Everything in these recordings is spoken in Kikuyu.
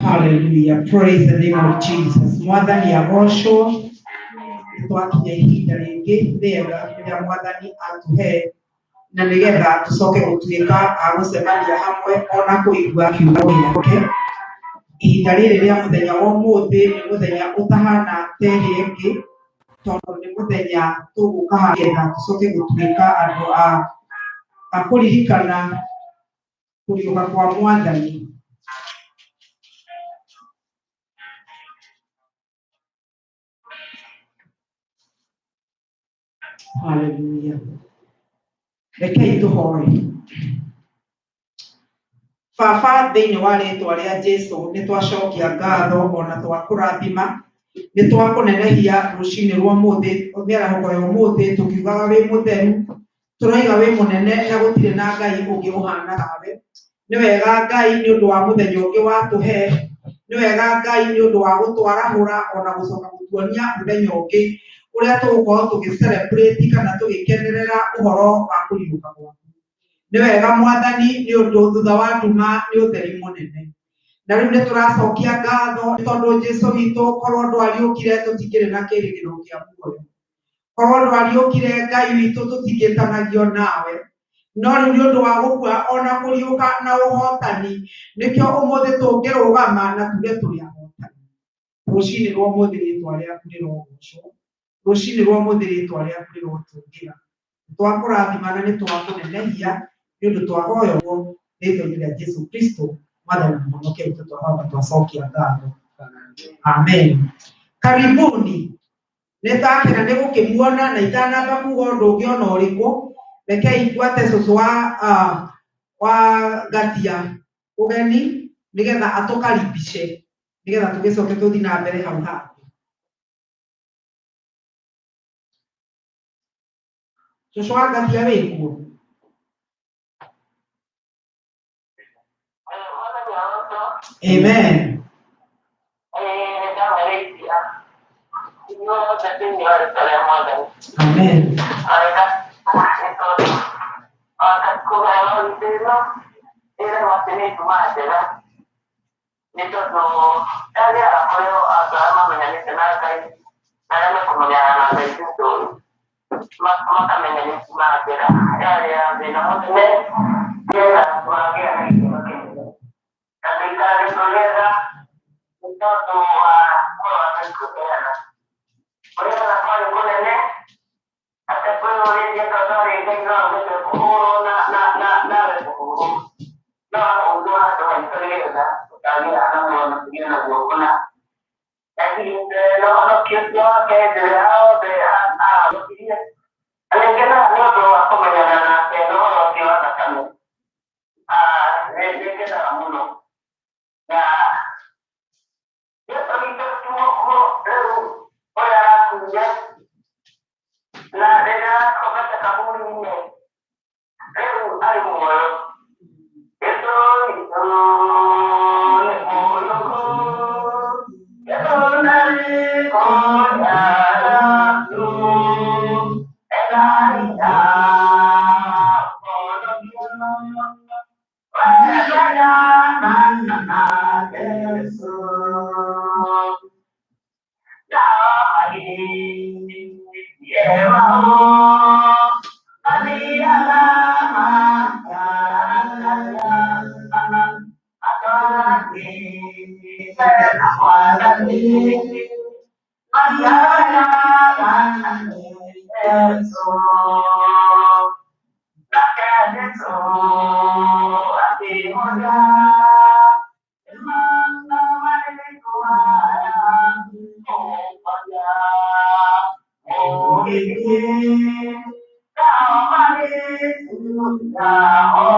Hallelujah. Praise the name of Jesus. Mwathani agocwo. Nĩ twakinya ihinda rĩngĩ rĩega rĩrĩa Mwathani atũhe na nĩgetha tũcoke gũtuĩka a gũcemania hamwe ona kũigua kiugo gĩake. Ihinda rĩrĩ rĩa mũthenya wa ũmũthĩ nĩ mũthenya ũtahana ta ĩrĩa ĩngĩ tondũ nĩ mũthenya tũgũka haha nĩgetha tũcoke gũtuĩka andũ a kũririkana kũriũka kwa Mwathani. Hallelujah. Rekei tũhoe. Baba, thĩinĩ wa rĩtwa rĩa Jesu nĩ twacokia ngatho ona twakũrathima, nĩ twakũnenehia rũcinĩ rwa ũmũthĩ, mĩarahũko ya ũmũthĩ tũkiugaga wĩ mũtheru, tũroiga wĩ mũnene na gũtirĩ na Ngai ũngĩ ũhana tawe. Nĩ wega Ngai nĩ ũndũ wa mũthenya ũngĩ watũhe, nĩ wega Ngai nĩ ũndũ wa gũtwarahũra ona gũcoka gũtuonia mũthenya ũngĩ ũrĩa tũgũkorwo tũgĩ celebrate kana tũgĩkenerera ũhoro wa kũriũka gwaku. Nĩ wega Mwathani nĩ ũndũ thutha wa nduma nĩ ũtheri mũnene. Na rĩu nĩ tũracokia ngatho nĩ tondũ Jesu witũ korwo ndwariũkire tũtikĩrĩ na kĩrĩgĩrĩro kĩa muoyo. Korwo ndwariũkire Ngai witũ tũtingĩtanagio nawe. No rĩu nĩ ũndũ wa gũkua ona kũriũka na ũhotani nĩkĩo ũmũthĩ tũngĩrũgama na tuge tũrĩ ahotani. Rũcinĩ rwa ũmũthĩ rĩtwa rĩaku rĩrogocwo. Rũcinĩ rwa ũmũthĩ rĩtwa rĩaku rĩrotũgĩra. Nĩ twakũrathima na nĩ twakũnenehia nĩ ũndũ twahoya ũguo rĩtwa-inĩ rĩa Jesu Kristo Mwathani na Mũhonokia witũ twahoya na twacokia ngatho. Amen. Karibuni. Nĩ ndakena nĩ gũkĩmuona na itanamba kuga ũndũ ũngĩ ona ũrĩkũ, rekei ngwate cũcũ wa Ngatia ũgeni nĩgetha atũkaribice nĩgetha tũgĩcoke tũthiĩ na mbere hau hangĩ. Cũcũ wa Ngatia wĩkuo? Amen. Amen. Nĩ tondũ ndagĩaga kũrĩ andũ arĩa mamenyanĩte na Ngai na arĩa mekũmenyana na Ngai thutha makamenya nĩ kuma njĩra yarĩ ya thĩna mũnene nĩgetha magĩa na gĩkeno kĩnene na ngaikara gĩkeno nĩ tondũ wa muoyo wa Ngai kũheana kũheana kwarĩ kũnene atekwĩyũrĩtie tondũ rĩ Ngai no augĩte kũhũrwo na na na nawe kũhũrwo no ahũrwo handũ haitũ nĩgetha tũkagĩa na muoyo na tũgĩe naguo kũna na hihi na ũhonokio ũcio wake njĩra othe ahonokirie na nĩngenaga nĩ ũndũ wa kũmenyana nake na ũhoro ũcio wa thakame. Nĩngenaga mũno na Jesu witũ ti mũkuũ rĩu ũrĩa arakuire na rĩrĩa akomete kaburi-inĩ rĩu arĩ muoyo. Jesu witũ nĩ mũriũku, Jesu ndarĩ kũrĩa ena hinya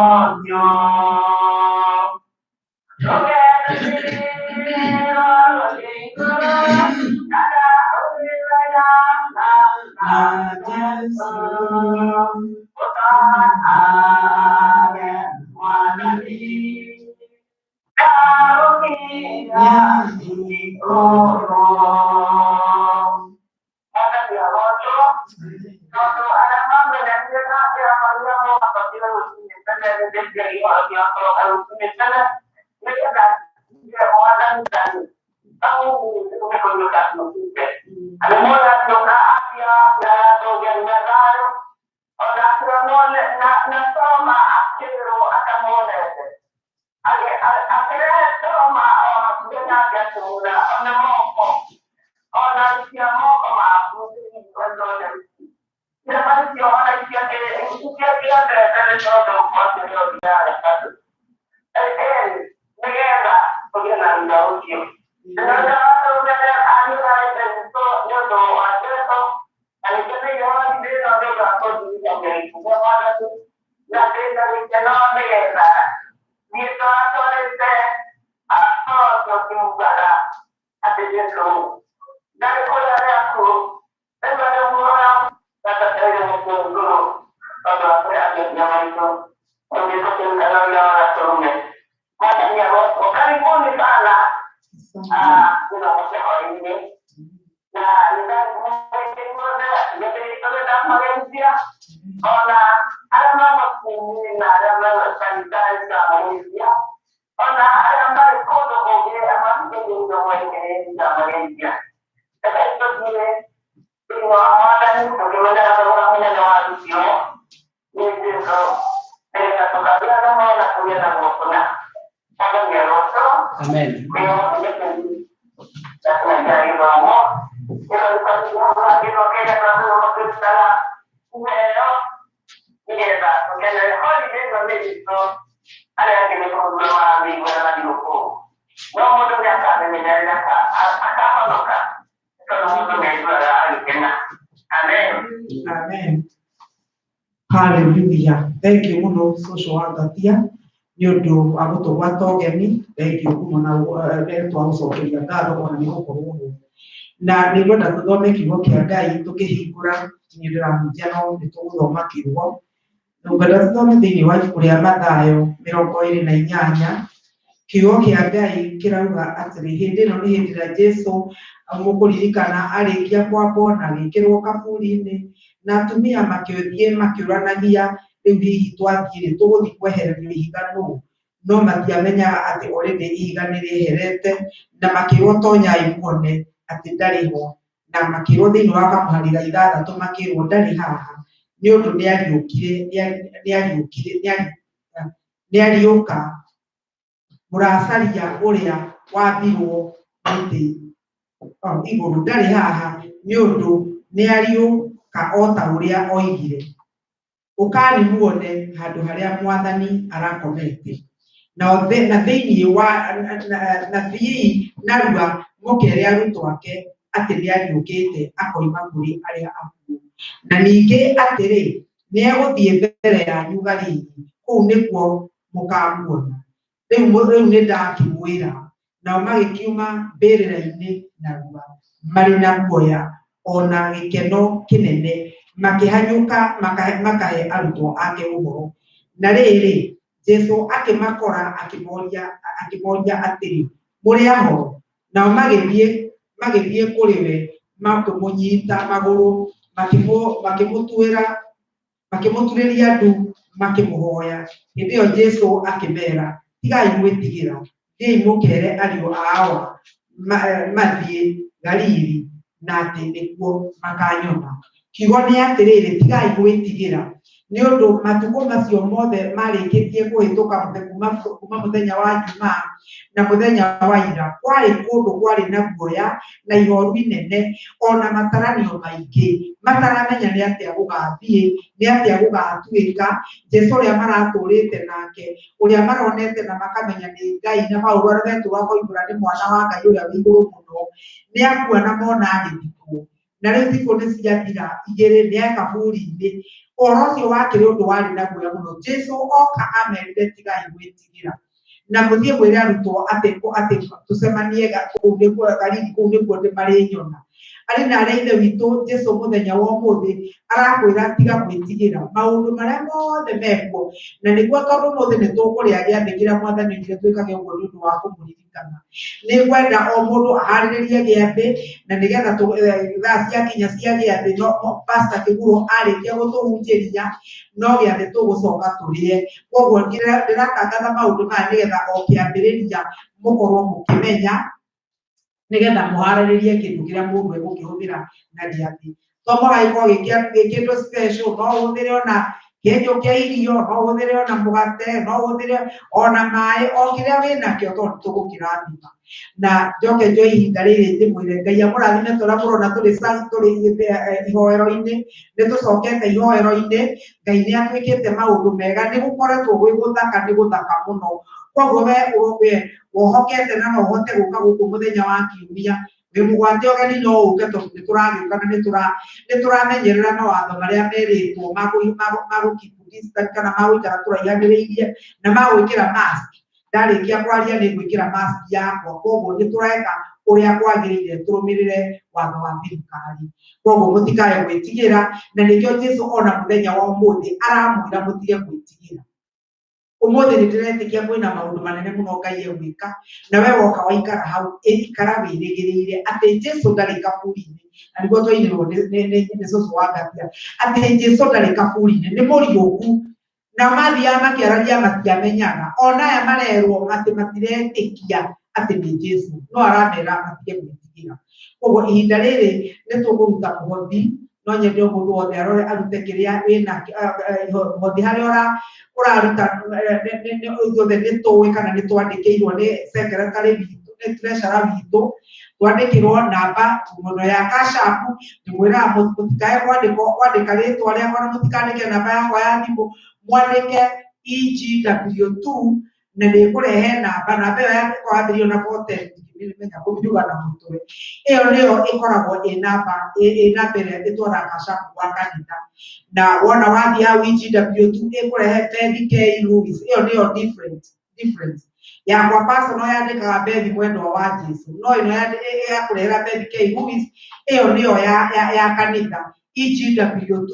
ũhonokio. kanithani Alimwona akioka afya na thayũ ona akĩonwo na Toma akĩrwo akamuonete akĩrehe Toma o hakuhĩ nake akĩmwĩra ona moko ona ikia moko maku thĩinĩ cia ona ikia kĩendete nĩ tondũ kwakĩrĩ ũthiaga nĩgetha tũgĩe na wĩra ũcio. Karibuni sana ona arĩa mamakuinĩ na arĩa sanitizer Malaysia ona arĩa marĩ kũndũ kũngĩ mathikĩrĩirio mwenyereri Malaysia reke tũthiĩ thĩinĩ wa mwathani tũkĩmenyaga thogora mũnene wa rũcio nĩ Jesũ nĩgetha tũkagĩa na muoyo na tũgĩe na guo kũna. Mwathani arocwo. Amen. Amen. Hallelujah. Thank you muno cũcũ wa Ngatia nĩ ũndũ wa gũtũgwata ũgeni. Thank you mũno na twagũcokeria ngatho ona nĩ gũkorwo ho. Na nĩ ngwenda tũthome kiugo kĩa Ngai tũkĩhingũra niĩ ndĩrahunjia no nĩ tũgũthoma kiugo. Ngwenda tũthome thĩinĩ wa ibuku rĩa Mathayo 28. Kiugo kĩa Ngai kĩrauga atĩrĩ, hĩndĩ ĩno nĩ hĩndĩ ĩrĩa Jesũ mũkũririkana arĩkia kwambwo na agĩkĩrwo kaburi-inĩ, na atumia makĩthiĩ makĩũranagia rĩu hihi twathiĩ rĩ tũgũthiĩ kwehererio ihiga nũ, no matiamenyaga atĩ already ihiga nĩ rĩeherete, na makĩrwo tonyai muone atĩ ndarĩ ho, na makĩrwo thĩinĩ wa kamũhari ga ithathatũ makĩrwo ndarĩ haha nĩ ũndũ nĩ ariũkire, nĩ ariũkire, nĩ ariũka, mũracaria ũrĩa wambirwo mũtĩ igũrũ, ndarĩ haha nĩ ũndũ nĩ ariũka o ta ũrĩa oigire. Ũkani muone handũ harĩa mwathani arakomete. Na thĩinĩ wa na thiĩi narua mũkere arutwo ake atĩ nĩ ariũkĩte akoima kũrĩ arĩa akuũ. Na ningĩ atĩrĩ, nĩ egũthiĩ mbere yanyu Galili, kũu nĩkuo mũkamuona. Rĩu nĩ ndakĩmwĩra. Nao magĩkiuma mbĩrĩra-inĩ narua marĩ na guoya ona gĩkeno kĩnene, makĩhanyũka makahe arutwo ake ũhoro. Na rĩrĩ, Jesũ akĩmakora akĩmoria atĩrĩ, mũrĩ ahoro? Nao magĩthiĩ kũrĩ we makĩmũnyita magũrũ, makĩmũturĩria ndu, makĩmũhoya. Hĩndĩ ĩyo Jesũ akĩmeera, tigai gwĩtigĩra, thiĩi mũkere ariũ a Awa mathiĩ Galili, na atĩ nĩkuo makanyona. Kiugo nĩ atĩrĩrĩ, tigai gwĩtigĩra, nĩ ũndũ matukũ macio mothe marĩkĩtie kũhĩtũka kuma mũthenya wa Jumaa na mũthenya wa ira, kwarĩ kũndũ kwarĩ na guoya na ihoru inene ona mataranio maingĩ, mataramenya nĩ atĩa gũgathiĩ, nĩ atĩa gũgatuĩka. Jesũ ũrĩa maratũrĩte nake, ũrĩa maronete na makamenya nĩ Ngai, na Paũlũ arogetwo akoimbũra nĩ mwana wa Ngai ũrĩa wĩ igũrũ mũno, nĩ akua na mona agĩthikwo. Na rĩu thikũ nĩ ciathira igĩrĩ nĩ e kaburi-inĩ. Ũhoro ũcio wakĩrĩ ũndũ warĩ na guoya mũno. Jesũ oka amerire tigai gwĩtigĩra, na mũthiĩ mwĩre arutwo atĩ tũcemanie kũu nĩkuo Galili, kũu nĩkuo marĩnyona. Arĩ na arĩa ithe witũ Jesu mũthenya wa ũmũthĩ arakwĩra tiga gwĩtigĩra maũndũ marĩa mothe mekuo, na nĩguo tondũ ũmũthĩ nĩ tũkũrĩa gĩathĩ kĩrĩa mwathani oigire twĩkage ũguo nĩ ũndũ wa kũmũririkana. Nĩ ngwenda o mũndũ aharĩrĩrie gĩathĩ, na nĩgetha thaa ciakinya cia gĩathĩ, no Pastor Kĩguro arĩkia gũtũhunjĩria, no gĩathĩ tũgũcoka tũrĩe. Koguo ndĩratangatha maũndũ maya nĩgetha o kĩambĩrĩria mũkorwo mũkĩmenya, nĩgetha mũharĩrĩrie kĩndũ kĩrĩa mũndũ egũkĩhũthĩra na gĩathĩ. To mũhaka gĩkorwo gĩ kĩndũ special, no ũhũthĩre ona kĩenjo kĩa irio, no ũhũthĩre ona mũgate, no ũhũthĩre ona maĩ, o kĩrĩa wĩnakĩo tondũ nĩtũgũkĩrathima. Na njoke njoe ihinda rĩrĩ ndĩmwĩre Ngai amũrathime tũrĩa mũrona tũrĩ tũrĩ ihoero-inĩ, nĩtũcokete ihoero-inĩ, Ngai nĩ atwĩkĩte maũndũ mega, nĩ gũkoretwo gwĩ gũthaka, nĩ gũthaka mũno. Koguo we we wohokete na no ũhote gũka gũkũ mũthenya wa kiumia, wĩ mũgwate ũgeni no ũke tondũ nĩ tũragĩũka na nĩ tũramenyerera mawatho marĩa merĩtwo ma gũ keep distance kana ma gũikara tũraihanĩrĩirie na ma gwĩkĩra mask. Ndarĩkia kwaria nĩ ngwĩkĩra mask yakwa, koguo nĩ tũreka ũrĩa kwagĩrĩire tũrũmĩrĩre watho wa thirikari. Koguo mũtikae gwĩtigĩra, na nĩkĩo Jesu ona mũthenya wa ũmũthĩ aramwĩra mũtige gwĩtigĩra. Ũmũthĩ nĩ ndĩretĩkia kwĩna maũndũ manene mũno Ngai egwĩka, na we woka waikara hau, ikara wĩrĩgĩrĩire atĩ Jesu ndarĩ kaburi-inĩ, na nĩguo twainĩrwo nĩ cũcũ wa Ngathia, atĩ Jesu ndarĩ kaburi-inĩ, nĩ mũriũku. Na mathiaga makĩaragia matiamenyaga, ona aya marerwo atĩ matiretĩkia atĩ nĩ Jesu, no aramera matige gwĩtigĩra. Koguo ihinda rĩrĩ nĩ tũkũruta mũhothi, no nyende o mũndũ wothe arore arute kĩrĩa wĩnakĩo, mũhothi harĩa ũraruta, ithuothe nĩ tũĩ kana nĩ twandĩkĩirwo nĩ secretary witũ, nĩ treasurer witũ, twandĩkĩrwo namba mũno ya Cash App, ndĩmwĩraga mũtikae kwandĩka rĩtwa rĩakwa na mũtikandĩke namba yakwa ya thimũ, mwandĩke EGW2 na nĩ ĩkũrehe namba, namba ĩyo ĩkoragwo yambĩrĩirio na 410, ndingĩmĩmenya kũmiuga na mũtwe. Ĩyo nĩyo ĩkoragwo ĩ namba, ĩ namba ĩrĩa ĩtwaraga Cash App gwa kanitha. Na wona wathiĩ hau EGW2 ĩkũrehe Beth K Lewis, ĩyo nĩyo difference. Yakwa personal yandĩkaga Beth mwendwa wa Jesu, no ĩno ĩgakũrehera Beth K Lewis, ĩyo nĩyo ya kanitha EGW2.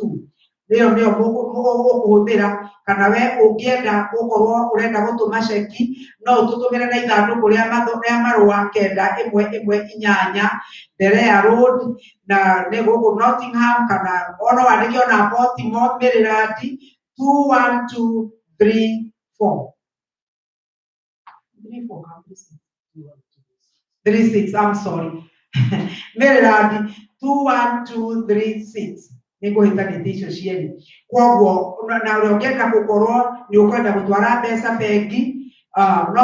Ĩyo nĩyo ũkũhũthĩra, kana we ũngĩenda gũkorwo ũrenda gũtũma ceki, no ũtũtũmĩre na ithandũkũ rĩa marũa 9118 Nderea Road, na nĩ gũkũ Nottingham, kana ono wandĩke ona Baltimore, Maryland 21234. 36, I'm sorry. Maryland 21236. Nĩ ngũhĩtanĩtie icio cierĩ. Koguo na ũrĩa ũngĩenda gũkorwo nĩ ũkwenda gũtwara mbeca bengi, no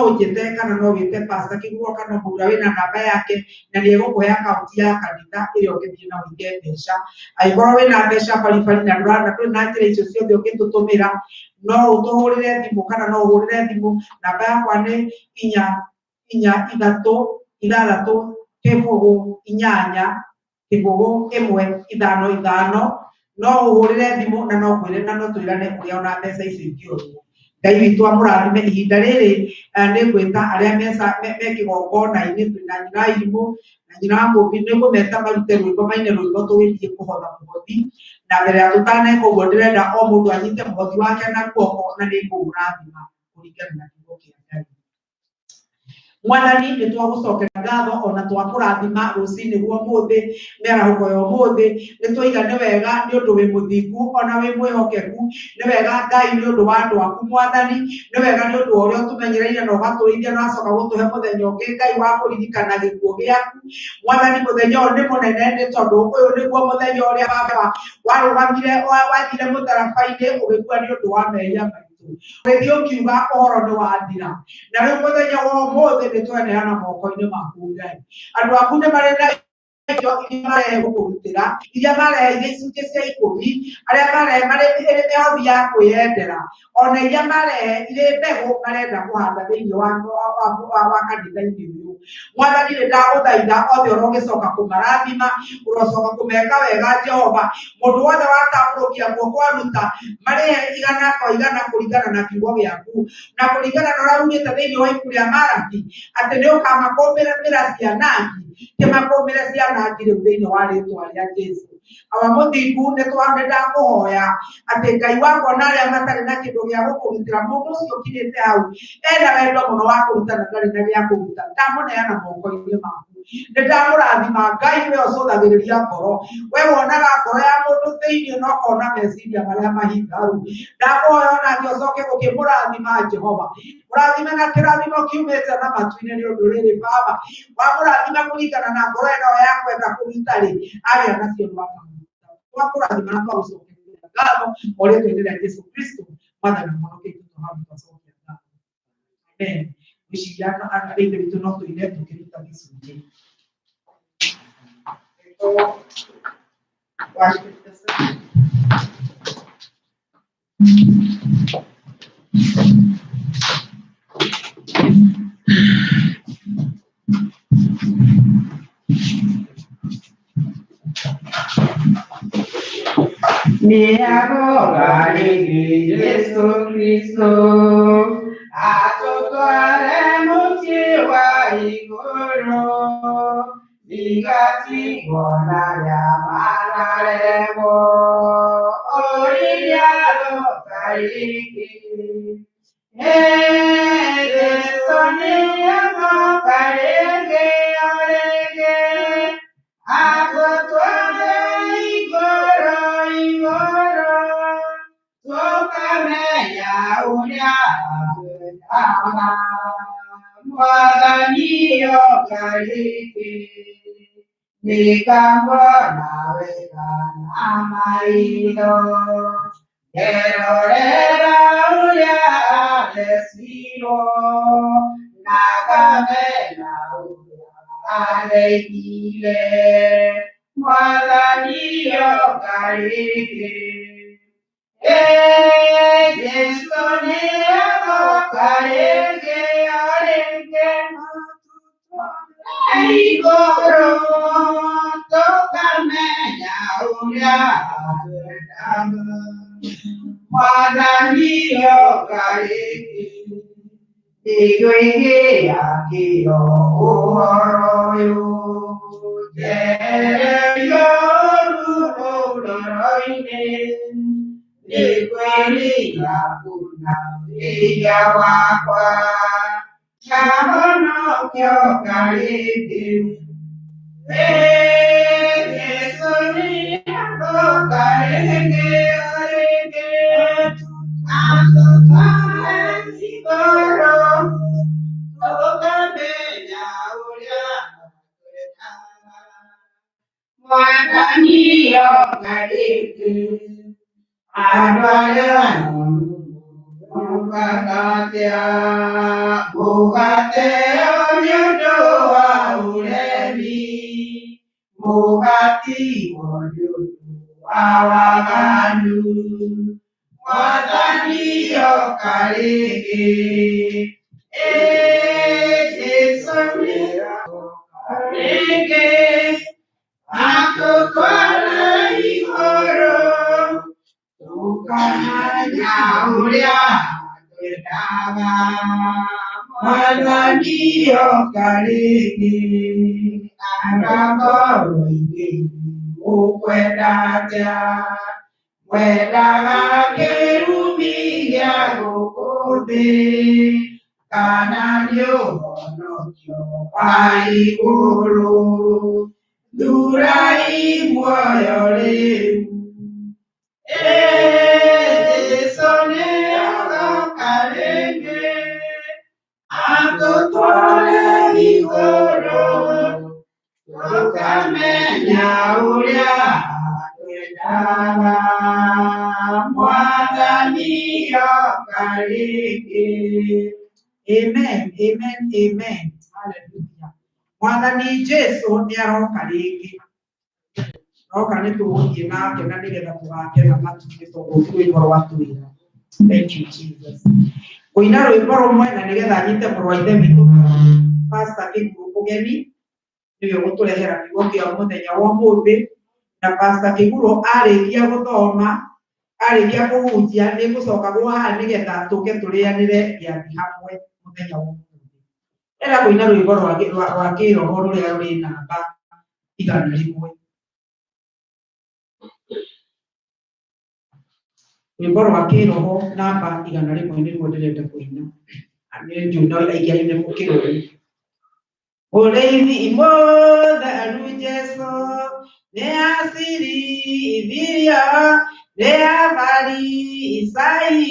ũnjĩte kana no wĩte Pastor Kĩguo kana mũndũ ũrĩa wĩna namba yake, na nĩ egũkũhe akaunti ya kanitha ĩrĩa ũngĩthiĩ na ũige mbeca. Angĩkorwo wĩna mbeca baribari na ndũrĩ na njĩra icio ciothe ũngĩtũtũmĩra, no ũtũhũrĩre thimũ kana no ũhũrĩre thimũ. Namba yakwa nĩ 4 4 3 6 0 8 0 1 5 5. No ũhũrĩre thimũ na no ngwĩre na no twĩrane ũrĩa ona mbeca icio ingĩorwo. Ngai witũ amũrathime. Ihinda rĩrĩ nĩ ngwĩta arĩa me kĩgongona-inĩ, twĩna nyina wa Irimũ na nyina wa Mũmbi, nĩ ngũmeta marute rwĩmbo, maine rwĩmbo tũgĩthiĩ kũhotha mũhothi. Na mbere ya tũtaneka ũguo ndĩrenda o mũndũ anyite mũhothi wake na guoko, na nĩ ngũũrathima kũringana na kiugo kĩa Ngai. Mwathani, nĩ twagũcokera ngatho ona twakũrathima rũcinĩ rwa ũmũthĩ, mĩarahũko ya ũmũthĩ. Nĩ twaiga nĩ wega nĩ ũndũ wĩ mũthingu ona wĩ mwĩhokeku, nĩ wega Ngai nĩ ũndũ wa andũ aku Mwathani, nĩ wega nĩ ũndũ wa ũrĩa ũtũmenyereire na ũgatũrĩithia na ũgacoka gũtũhe mũthenya ũngĩ Ngai wa kũririkana gĩkuũ gĩaku. Mwathani, mũthenya ũyũ nĩ mũnene nĩ tondũ ũyũ nĩguo mũthenya ũrĩa baba warũgamire, wathire mũtharaba-inĩ ũgĩkua nĩ ũndũ wa mehia maitũ. Ũgĩthiĩ ũkiuga ũhoro nĩ wathira. Na rĩu mũthenya wa ũmũthĩ nĩ tweneana moko-inĩ maku Ngai. Andũ aku nĩ marĩ na indo iria marehe gũkũrutĩra, iria marehe irĩ icunjĩ cia 10, arĩa marehe marĩ ĩrĩ mĩhothi ya kwĩyendera, ona iria marehe irĩ mbegũ marenda kũhanda thĩinĩ wa kanitha-inĩ ũyũ. Mwathani nĩ ndagũthaitha othe ũrogĩcoka kũmarathima, ũrocoka kũmeka wega Jehova. Mũndũ wothe watambũrũkia guoko aruta, marĩhe igana kwa igana kũringana na kiugo gĩaku na kũringana na ũrĩa ugĩte thĩinĩ wa ibuku rĩa Maraki atĩ nĩ ũkamakũmbĩra ciana ngi, kĩmakũmbĩre ciana ngi rĩu thĩinĩ wa rĩtwa rĩa Jesu. Awa mũthingu nĩ ndakũhoya atĩ Ngai wakwa na arĩa matarĩ na kĩndũ gĩa gũkũrutĩra, mũndũ ũcio ũkinyĩte hau ena wendo mũno wa kũruta na ndarĩ na gĩa kũruta, ndamũneana moko-inĩ maku. Nĩ ndamũrathima Ngai, we ũcũthagĩrĩria ngoro, we wonaga ngoro ya mũndũ thĩinĩ na ũkona meciria marĩa mahitharu. Ndakũhoya onake ũcoke gũkĩmũrathima Jehova, mũrathime na kĩrathimo kiumĩte na matu-inĩ, nĩ ũndũ rĩrĩ Baba wamũrathima kũringana na ngoro ĩno ya kwenda kũruta rĩ, agĩa nacio nĩwakaruta. Twakũrathima na twagũcokeria ngatho o rĩtwa-inĩ rĩa Jesu Kristo Mwathani mũhonokia witũ, twacokia ngatho. Amen. Ngwĩciria arĩa ithe witũ no tũine tũkĩruta gĩcunjĩ. Nĩagoka rĩngĩ Jesũ Kristo atũtware mũciĩ wa igũrũ, ndigatigwo na arĩa manaremwo, o rĩrĩa agoka rĩngĩ. Jesũ nĩagoka rĩngĩ, o rĩngĩ, atũtware igũrũ, igũrũ, tũkamenya ũrĩa atwendaga, Mwathani oka rĩngĩ. Nĩngamuona wega na maitho, ngerorera ũrĩa athecirwo, na ngamenya ũrĩa areigire, Mwathani oka rĩngĩ. Jesũ nĩagoka rĩngĩ, o rĩngĩ, igũrũ, tũkamenya ũrĩa atwendaga, Mwathani oka rĩngĩ. Nĩngwĩkĩra kĩyo ũhoro ũyũ, njehererio ũũru ngoro-inĩ, nĩngwĩrira kuuna wĩhia wakwa, ngahonokio rĩngĩ. Jesũ nĩagoka rĩngĩ, o rĩngĩ, atũtware igũrũ, tũkamenya ũrĩa atwendaga, Mwathani oka rĩngĩ. Andũ arĩa mũkaga atĩa, mũgateo nĩ ũndũ wa ũremi, mũgatigwo nĩ ũndũ wa waganu, Mwathani oka rĩngĩ. Jesũ nĩagoka rĩngĩ, atũtware igũrũ, tũkamenya ũrĩa atwendaga, Mwathani oka rĩngĩ. Angakorwo ingĩ mũkwenda atĩa, mwendaga kĩrumi gĩa gũkũ thĩ, kana nĩ ũhonokio wa igũrũ, thurai muoyo rĩu. Jesũ nĩagoka rĩngĩ, atũtware igũrũ, tũkamenya ũrĩa atwendaga, Mwathani oka rĩngĩ. Amen, amen, amen. Hallelujah. Mwathani Jesu nĩ aroka rĩngĩ. Roka nĩ tũgũthiĩ nake na nĩgetha tũgakena matu-inĩ tondũ ti rwĩmbo rwa twĩra. Thank you Jesus. Kũina rwĩmbo rũmwe na nĩgetha nyite mũrũ wa ithe witũ. Pastor Kĩguru ũgeni, nĩwe ũgũtũrehera kiugo kĩa mũthenya wa ũmũthĩ. Na Pastor Kĩguru arĩkia gũthoma, arĩkia kũhunjia, nĩ ngũcoka haha nĩgetha tũke tũrĩanĩre gĩathĩ hamwe mũthenya wa ũmũthĩ. Ndĩrenda kũina rwĩmbo rwa kĩroho rũrĩa rũrĩ namba 100. Rwĩmbo rwa kĩroho namba 100 nĩruo ndĩrenda kũina. Nĩ njũĩ no aingĩ anyu nĩ mũkĩrũĩ. Mũrĩithi mũtheru Jesũ nĩ acirithirio nĩ Afarisai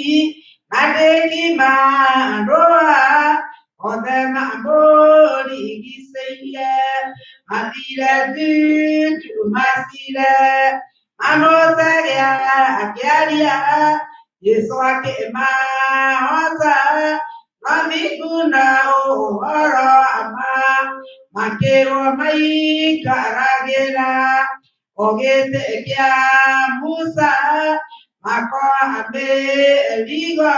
mandĩki ma ndũa othe mamũrigicĩirie mathire ndundu macire mamũtegea akĩaria Jesũ akĩmahota no thingu na ũhoro wa ma makĩrwo maikaragĩra o gĩtĩ kĩa Musa makoa mĩrigo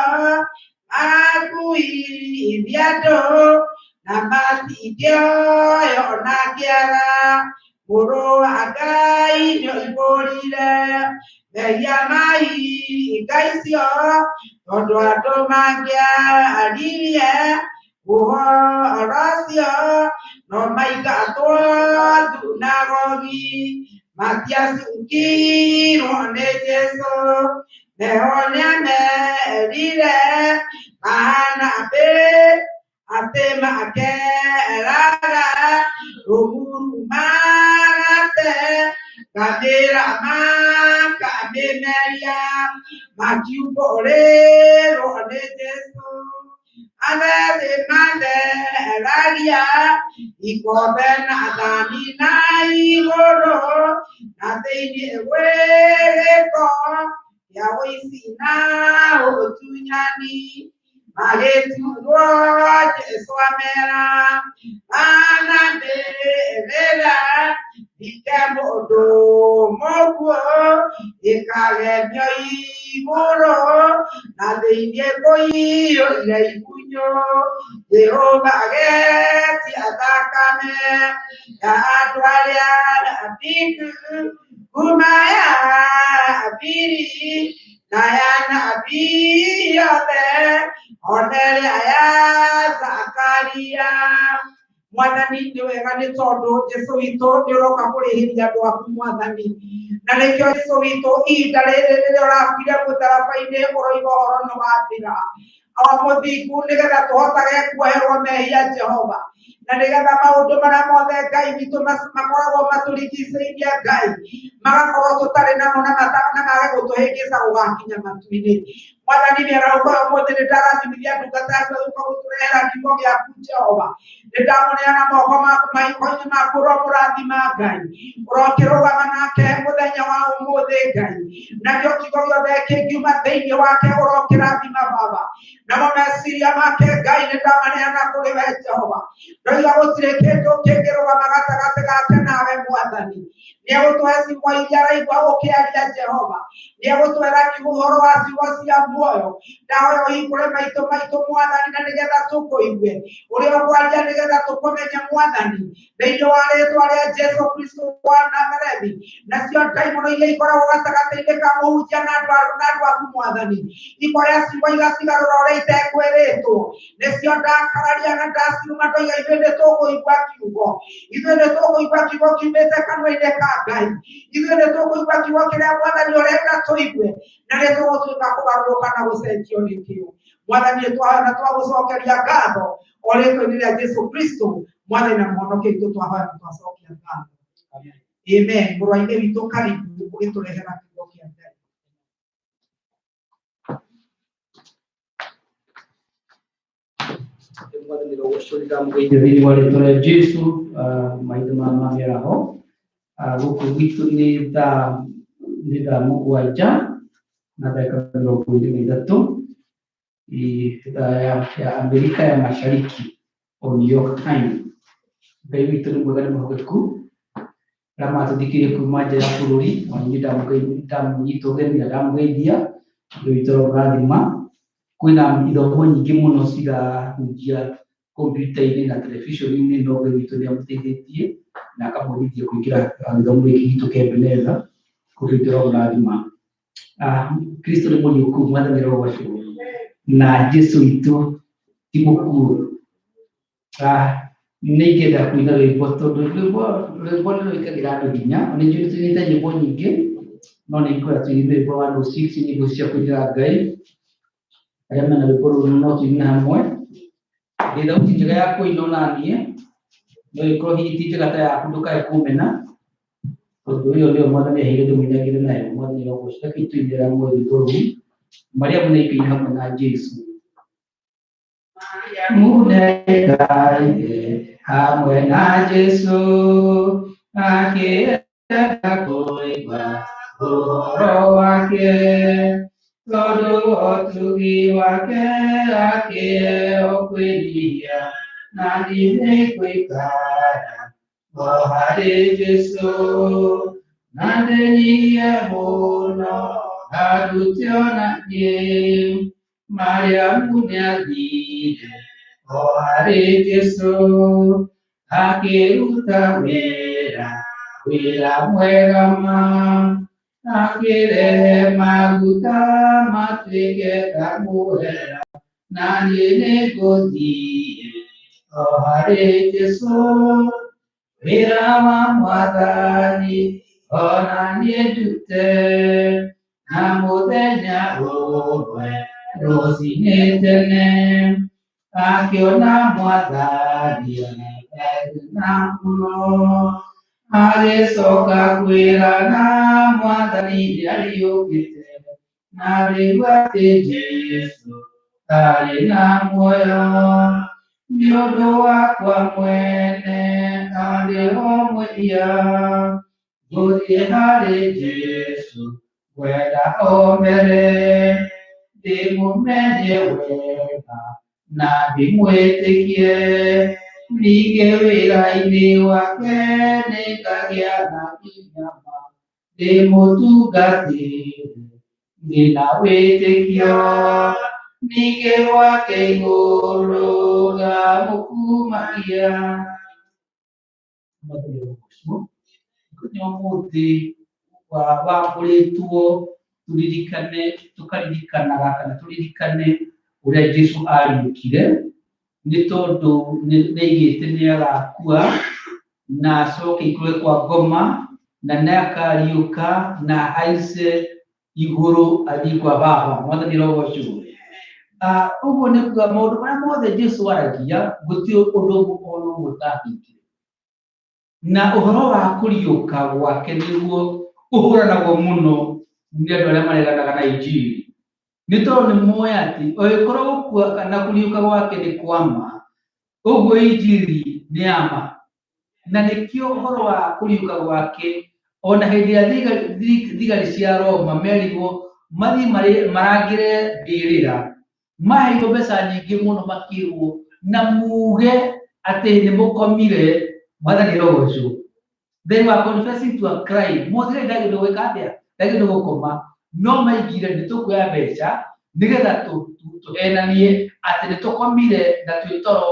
makuithia andũ na matingĩoywo na kĩara mũrũ wa Ngai nĩoimbũrire mehia ma hinga icio tondũ andũ mangĩaririe ũhoro ũcio no maingatwo thunagogi matiacukirwo nĩ Jesũ neho nĩamerire mahana atĩ makeraga rũmuru magate ngamĩra makamĩmeria makiumbũrĩrwo nĩ Jesũ atheri matheragia ikombe na thani na igũrũ na thĩinĩ gwĩ gĩko kĩa ũici na ũtunyani magĩturwo Jesũ amera manambĩrĩra thike mũndũ mũkuũ ĩkagemio igũrũ na thĩinĩ kũiyũire igunyũ Jehova agetia thakame ya andũ arĩa athingu kuma ya Abiri na ya nabii yothe ona ĩrĩa ya Zakaria. Mwathani nĩ wega nĩ tondũ Jesũ witũ nĩ ũroka kũrĩhĩria andũ aku Mwathani, na nĩkĩo Jesũ witũ ihinda rĩrĩ rĩrĩa ũrakuire mũtharaba-inĩ ũroiga ũhoro nĩ wathira. Awa mũthingu nĩgetha tũhotage kuoherwo mehia Jehova, na nĩgetha maũndũ marĩa mothe Ngai witũ makoragwo matũrigicĩirie Ngai magakorwo tũtarĩ namo na mage gũtũhĩngĩca gũgakinya matu-inĩ. Mwathani mĩarahũko ya ũmũthĩ nĩ ndarathimithia ndungata yaku ĩgũka gũtũrehera kiugo gĩaku Jehova. Nĩ ndamũneana moko maku maiko-inĩ maku ũromũrathima Ngai, ũrokĩrũgama nake mũthenya wa ũmũthĩ Ngai, nakĩo kiugo gĩothe kĩngiuma thĩinĩ wake ũrokĩrathima Baba, namo meciria make Ngai nĩ ndamaneana kũrĩ we Jehova. Ndoiga gũtirĩ kĩndũ kĩngĩrũgama gatagatĩ gake nawe Mwathani. Nĩegũtũhe ciugo iria araigua ũkĩaria Jehova, nĩegũtwĩra kiugo ũhoro wa ciugo cia muoyo. Ndahoya ũhingũre maitũ maitũ Mwathani, na nĩgetha tũkũigue ũrĩa ũkwaria, nĩgetha tũkũmenye Mwathani, thĩinĩ wa rĩtwa rĩa Jesũ Kristo wa Nazarethi. Nacio ndaimono iria ikoragwo gatagatĩ-inĩ ka mũhunjia na andũ aku Mwathani, ikoya ciugo igacigarũra ũrĩa itekwĩrĩtwo, nĩcio ndakararia na ndaciruma. Ndoiga ithuĩ nĩ tũkũigua kiugo, ithuĩ nĩ tũkũigua kiugo kiumĩte kanua-inĩ ka Ngai, ithuĩ nĩ tũkũigua kiugo kĩrĩa Mwathani ũrenda tũigue, na nĩ tũgũtuĩka kũgarũrũka na gũcenjio nĩkĩo. Mwathani nĩ twahoya na twagũcokeria ngatho o rĩtwa-inĩ rĩa Jesũ Kristo Mwathani na Mũhonokia witũ, twahoya na twacokia ngatho. Amen. Mũrũ wa Ithe witũ karibu ũgĩtũrehera kiugo kĩa Ngai. Mwathani rũgocwo nĩ ndamũgeithia thĩinĩ wa rĩtwa rĩa Jesũ, maitho ma mĩaraho. Gũkũ gwitũ nĩ thaa 7 na ndagĩka 23, thaa ya Amerika ya Mashariki o New York time. Ngai witũ nĩ mwega, nĩ mwĩhokeku. Arĩa matũthikĩrĩria kuma nja ya bũrũri, ona inyuĩ ndamũnyita ũgeni na ndamũgeithia. Ngai witũ aromũrathima. Kwĩna ithomo nyingĩ mũno cirahunjia kompiuta-inĩ na televisheni-inĩ, no Ngai witũ nĩ amũteithĩtie na akamũhotithia kũingĩra gĩthomo gĩkĩ gitũ kĩa Ebeneza kũrĩa tũramũrathima. Kristo nĩ mũriũku, Mwathani arogocwo, na Jesu witũ ti mũkuũ. Nĩ ingĩenda kũina rwĩmbo tondũ rwĩmbo nĩ rwĩkagĩra andũ hinya. Nĩ njũĩ tũinĩte nyĩmbo nyingĩ, no nĩ ngwenda tũine rwĩmbo 106, nyĩmbo cia kũinĩra Ngai. Arĩa mena rwĩmbo rũrũ no tũine hamwe. Ndĩ thauti njega ya kũina ona niĩ, no ĩkorwo hihi ti njega ta yaku ndũkae kũmena, tondũ ĩyo nĩyo Mwathani aheire ndĩmũinagĩre nayo. Mwathani arogocwo. Rekei tũinĩre hamwe rwĩmbo rũu, Mariamu nĩ aikaire hamwe na Jesũ. Mũnekaire hamwe na Jesũ, akĩenda kũigua ũhoro wake, tondũ ũtugi wake akĩheo kwĩnyihia, na niĩ nĩngũikara o harĩ Jesũ, na ndĩnyihie mũno, ndarute ona niĩ. Mariamu nĩathire o harĩ Jesũ, akĩruta wĩra, wĩra mwega ma, akĩrehe maguta matuĩke ta mũhera, na niĩ nĩngũthiĩ o harĩ Jesũ, wĩra wa Mwathani ona niĩ ndute, na mũthenya ũmwe rũcinĩ tene, akĩona Mwathani na mũno, agĩcoka kwĩrana Mwathani nĩariũkĩte, na rĩu atĩ Jesũ arĩ na muoyo, nĩ ũndũ wakwa mwene arĩ o mwĩhia, ngũthiĩ harĩ Jesũ ngwenda o mbere, ndĩmũmenye wega na ndĩmwĩtĩkie, ningĩ wĩra-inĩ wake nĩngagĩa na hinya ma, ndĩmũtungatĩre ndĩna wĩtĩkio, ningĩ gwake igũrũ ngamũkumagia. Mwathani arogocwo. Mũthenya wa ũmũthĩ wambũrĩtwo tũririkane, tũkaririkanaga kana tũririkane ũrĩa Jesũ ariũkire, nĩ tondũ nĩ aigĩte nĩ agakua na acoke ikũrũke kwa ngoma, na nĩ akariũka na ahaice igũrũ athiĩ kwa Baba. Mwathani arogocwo. Ũguo nĩ kuga maũndũ marĩa mothe Jesũ aragia gũtirĩ ũndũ ona ũmwe ũtahingire. Na ũhoro wa kũriũka gwake nĩguo ũhũranagwo mũno nĩ andũ arĩa mareganaga na injiri. Nĩ tondũ nĩ moĩ atĩ ũngĩkorwo gũkua kana kũriũka gwake nĩ kwa ma, ũguo injiri nĩ ya ma. Na nĩkĩo ũhoro wa kũriũka gwake ona hĩndĩ ĩrĩa thigari cia Roma merirwo mathiĩ marangĩre mbĩrĩra, maheirwo mbeca nyingĩ mũno makĩrwo na muge atĩ nĩ mũkomire. Mwathani arogocwo. They were confessing to a crime. Mũthigari ndagĩrĩirwo gwĩka atĩa? Ndagĩrĩirwo gũkoma. No maigire nĩ tũkuoya mbeca nĩgetha tũhenanie atĩ nĩ tũkomire na twĩ toro,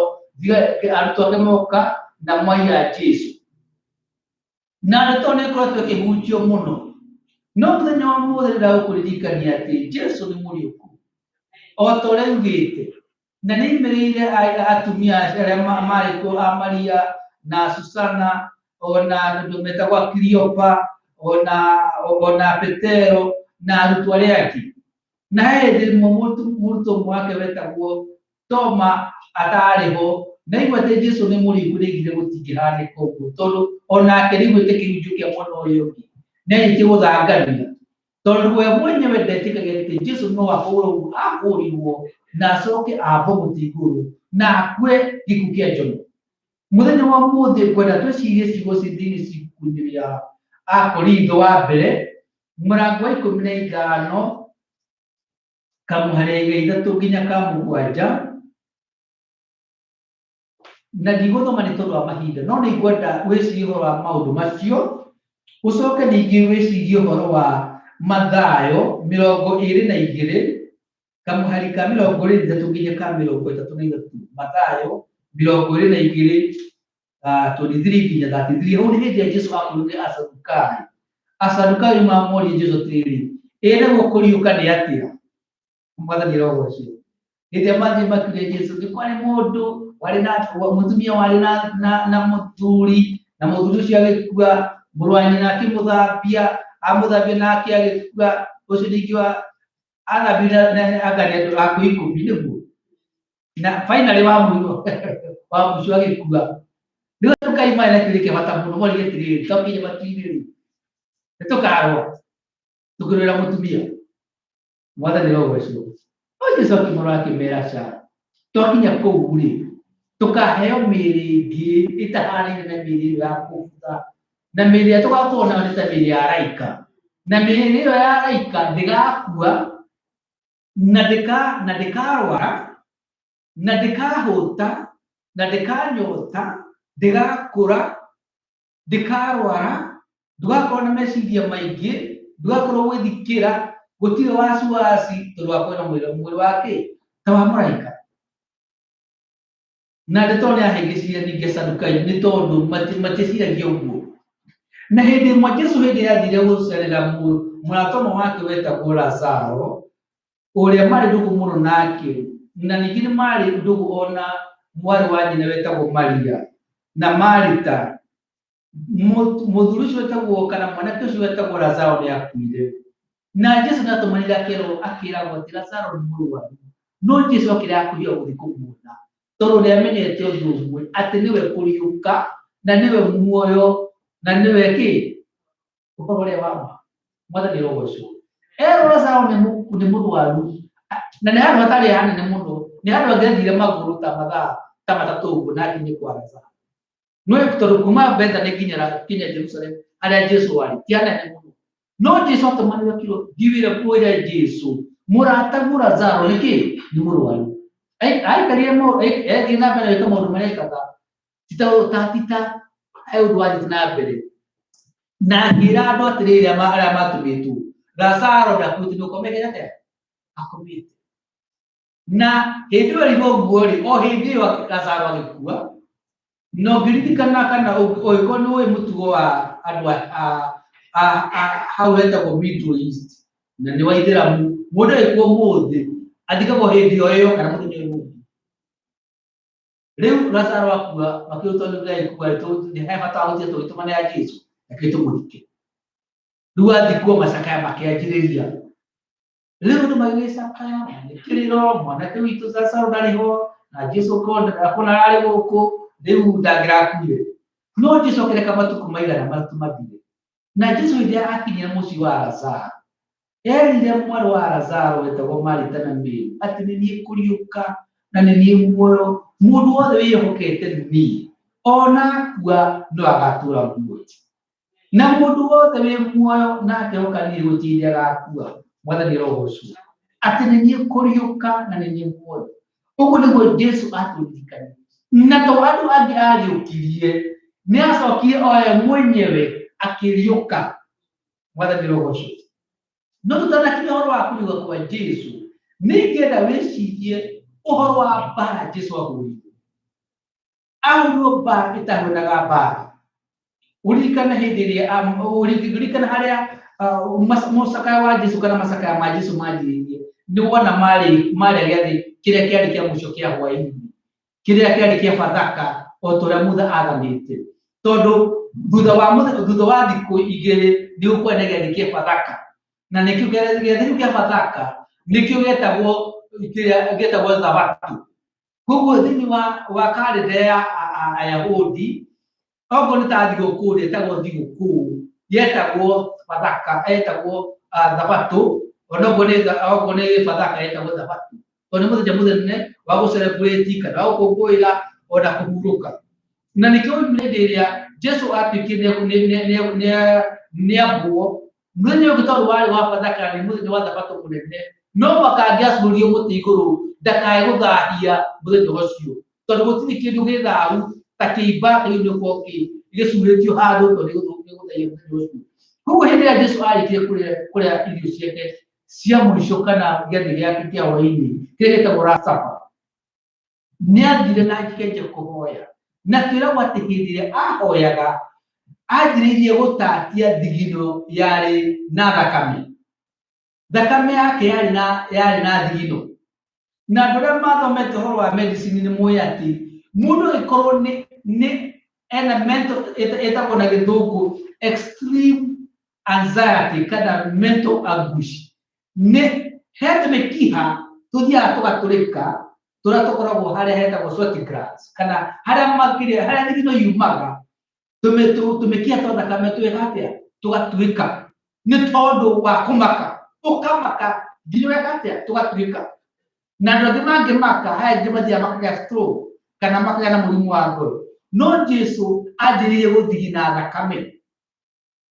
arutwo ake moka na mwaiya Jesu. Na ndeto nĩ ĩkoretwo ĩkĩhunjio mũno. No mũthenya wa ũmũthĩ ndĩrenda gũkũririkania atĩ Jesu nĩ mũriũku. O ta ũrĩa augĩte. Na nĩ aimĩrĩire atumia arĩa marĩ kuo a Maria na Susana ona andũ metagwo Kiliopa ona Petero na arutwo arĩa angĩ. Na he hĩndĩ ĩmwe mũrutwo ũmwe wake wetagwo Toma atarĩ ho, na aigua atĩ Jesu nĩ mũriũku nĩaigire gũtingĩhanĩka ũguo, tondũ onake nĩaiguĩte kĩhunjio kĩa mwena ũrĩa ũngĩ, nĩanjĩtie gũthangania, tondũ we mwenyewe ndetĩkagia atĩ Jesu no ahũrwo ũguo ahũrirwo na acoke ambwo mũtĩ igũrũ na akue gĩkuũ kĩa njono. Mũthenya wa ũmũthĩ ngwenda twĩcirie ciugo ci thĩinĩ ibuku-inĩ rĩa Akorintho wa mbere mũrango wa 15 kamũhari ga 3 nginya ka 7, na ndigũthoma nĩ tondũ wa mahinda, no nĩ ngwenda wĩcirie ũhoro wa maũndũ macio, ũcoke ningĩ wĩcirie ũhoro wa Mathayo 22 kamũhari ka 23 nginya ka 33. Mathayo 22 23 nginya 33. Hau nĩ hĩndĩ ĩrĩa Jesu akwĩrire Asadukai. Asadukai mamorie Jesu atĩrĩrĩ, ĩ nĩguo kũriũka nĩ atĩa? Mwathani arogocwo. Hĩndĩ ĩrĩa mathiĩ makiuge Jesu, nĩ kwarĩ mũndũ warĩ na mũtumia warĩ na mũthuri, na mũthuri ũcio agĩkua, mũrũ wa nyina akĩmũthambia, amũthambia nake agĩkua, ũcio ningĩ wa athambire anga nĩ andũ akuũ ikũmi nĩguo. Na finally wa mũico wa mũico agĩkua. Rĩu Asadukai marĩ na kĩũria kĩa bata mũno, moririe atĩrĩrĩ, twakinya matu-inĩ rĩ, nĩ tũkarũa tũkĩrũĩra mũtumia? Mwathani arogocwo. No Jesu akĩmũrora akĩmera ca, twakinya kũu rĩ, tũkaheo mĩĩrĩ ĩngĩ ĩtahanaine na mĩĩrĩ ĩyo ya kũbutha, na mĩĩrĩ ĩrĩa tũgakorwo nayo nĩ ta mĩĩrĩ ya araika, na mĩĩrĩ ĩyo ya araika ndĩgakua na ndĩka na ndĩkarwara na ndĩkahũta na ndĩkanyota, ndĩgakũra, ndĩkarwara, ndũgakorwo na meciria maingĩ, ndũgakorwo gwĩthikĩra, gũtirĩ wasiwasi tondũ wakorwo na mwĩrĩ mwĩrĩ wa kĩ ta wa mũraika. Na ndeto nĩ ahĩngĩcire ningĩ Asadukai nĩ tondũ matieciragia ũguo. Na hĩndĩ ĩmwe Jesu hĩndĩ ĩrĩa athire gũcerera mũrata ũmwe wake wetagwo Lazaro, ũrĩa marĩ ndũgũ mũno nake, na ningĩ nĩ marĩ ndũgũ ona mwarĩ wa nyina wetagwo Maria na Marita. Mũthuri ũcio wetagwo kana mwanake ũcio wetagwo Lazaro nĩ akuire. Na Jesu nĩ atũmanire akerwo akĩragwo atĩ Lazaro nĩ mũrwaru. No Jesu akĩrega kũhiũha gũthiĩ kũmuona tondũ nĩ amenyete ũndũ ũmwe atĩ nĩwe kũriũka na nĩwe muoyo na nĩwe kĩ ũhoro ũrĩa wa ma. Mwathani arogocwo. Erwo Lazaro nĩ mũrwaru na nĩ handũ hatarĩ hanene mũno, nĩ handũ angĩathire magũrũ ta mathaa ta matatũ ũguo na akinye kwa Lazaro. No tondũ kuma Bethany nginya Jerusalem harĩa Jesu arĩ ti hanene mũno. No Jesu atũmanire kiro thiĩ wĩre Jesu mũrataguo Lazaro nĩ kĩ nĩ mũrwaru. Aikarire ethiĩ na mbere gwĩka maũndũ marĩa ekaga ti ta ta ti ta he ũndũ wathiĩte na mbere. Na akĩra andũ atĩrĩrĩ arĩa matũmĩtwo, Lazaro ndakuĩte nĩ ũkomete atĩa? Akomete. Na hĩndĩ ĩyo erirwo ũguo rĩ, o hĩndĩ ĩyo Lazaro agĩkua. Na ũngĩririkana kana ũngĩkorwo nĩ ũĩ mũtugo wa andũ a hau hetagwo Middle East, na nĩ wa Ithĩramu, mũndũ agĩkua ũmũthĩ, athikagwo hĩndĩ o ĩyo kana mũthenya ũyũ ũngĩ. Rĩu Lazaro akua, makĩrwo tondũ nĩ agĩkua rĩ, he bata wa gũtinda tũgĩtũmanĩra Jesu, reke tũmũthike. Rĩu athikwo macakaya makĩanjĩrĩria. Rĩu andũ magĩgĩcakaya magĩkĩrĩro, mwanake witũ Lazaro ndarĩ ho, na Jesu kona ararĩ gũkũ, rĩu ndangĩrakuire. No Jesu akĩreka matukũ maigana matatũ mathire. Na Jesu hĩndĩ ĩrĩa akinyire mũciĩ wa Lazaro, erire mwarĩ wa Lazaro wetagwo Marita na Mary atĩ nĩ niĩ kũriũka na nĩ niĩ muoyo, mũndũ wothe wĩyĩhokete niĩ, ona akua no agatũra muoyo. Na mũndũ wothe wĩ muoyo na akehoka niĩ gũtirĩ hĩndĩ agakua. Mwathani arogocwo. Atĩ nĩ niĩ kũriũka na nĩ niĩ muoyo. Ũguo nĩguo Jesu atũririkanirie. Na to andũ angĩ ariũkirie, nĩ acokire o we mwenyewe akĩriũka. Mwathani arogocwo. No tũtanakinya ũhoro wa kũriũka kwa Jesu, nĩ ingĩenda wĩcirie ũhoro wa mbara Jesu ahũrirwo. Ahũrirwo mbara ĩtahũnaga mbara. Ũririkane hĩndĩ ĩrĩa ũririkane harĩa mũcakaya wa Jesu kana macakaya ma Jesu manjĩrĩirie, nĩ wona marĩ marĩa gĩathĩ kĩrĩa kĩarĩ kĩa mũico kĩa hwaĩ-inĩ, kĩrĩa kĩarĩ kĩa Bathaka o ta ũrĩa Musa athanĩte. Tondũ thutha wa thutha wa thikũ igĩrĩ nĩ gũkorwo na gĩathĩ kĩa Bathaka, na nĩkĩo gĩathĩ kĩu kĩa Bathaka nĩkĩo gĩetagwo kĩrĩa gĩetagwo Thabatũ. Koguo thĩinĩ wa karenda ya Ayahudi, okorwo nĩ ta thigũkũ ĩtagwo thigũkũ, yetagwo Bathaka, yetagwo Thabatũ, onokorwo nĩ okorwo nĩ Bathaka yetagwo Thabatũ. Tondũ nĩ mũthenya mũnene wa gũ celebrate kana wa gũkũngũĩra ona kũhurũka. Na nĩkĩo hĩndĩ ĩrĩa Jesu atuĩkire nĩ ambwo, mũthenya ũngĩ tondũ warĩ wa Bathaka nĩ mũthenya wa Thabatũ mũnene, no mũhaka angĩacurio mũtĩ igũrũ ndakae gũthahia mũthenya ũcio, tondũ gũtirĩ kĩndũ gĩ thahu ta kĩimba kĩu nĩ gũkorwo gĩcurĩtio handũ tondũ nĩ gũthahia mũthenya ũcio. Koguo hĩndĩ ĩrĩa Jesu arĩkirie kũrĩa irio ciake cia mũico kana gĩathĩ gĩake kĩa hwaĩ-inĩ kĩrĩa gĩtagwo Last Supper, Nĩ athire na akĩanjia kũhoya. Na twĩragwo atĩ hĩndĩ ĩrĩa ahoyaga, anjĩrĩirie gũtatia thigino yarĩ na thakame. Thakame yake yarĩ na thigino. Na andũ arĩa mathomete ũhoro wa medicine nĩ moĩ atĩ mũndũ angĩkorwo nĩ ena mental ĩtagwo na gĩthũngũ extreme anxiety kana mental anguish, nĩ he tũmĩkiha tũthiaga tũgatũrĩka tũrĩa tũkoragwo harĩa hetagwo sweat glands kana harĩa makĩria harĩa thigino yumaga, tũmĩkiha twa thakame twĩka atĩa tũgatuĩka nĩ tondũ wa kũmaka, ũkamaka nginya ũgeka atĩa tũgatuĩka. Na andũ angĩ mangĩmaka haya angĩ mathiaga makagĩa stroke kana makagĩa na mũrimũ wa ngoro. No Jesu anjĩrĩirie gũthigina thakame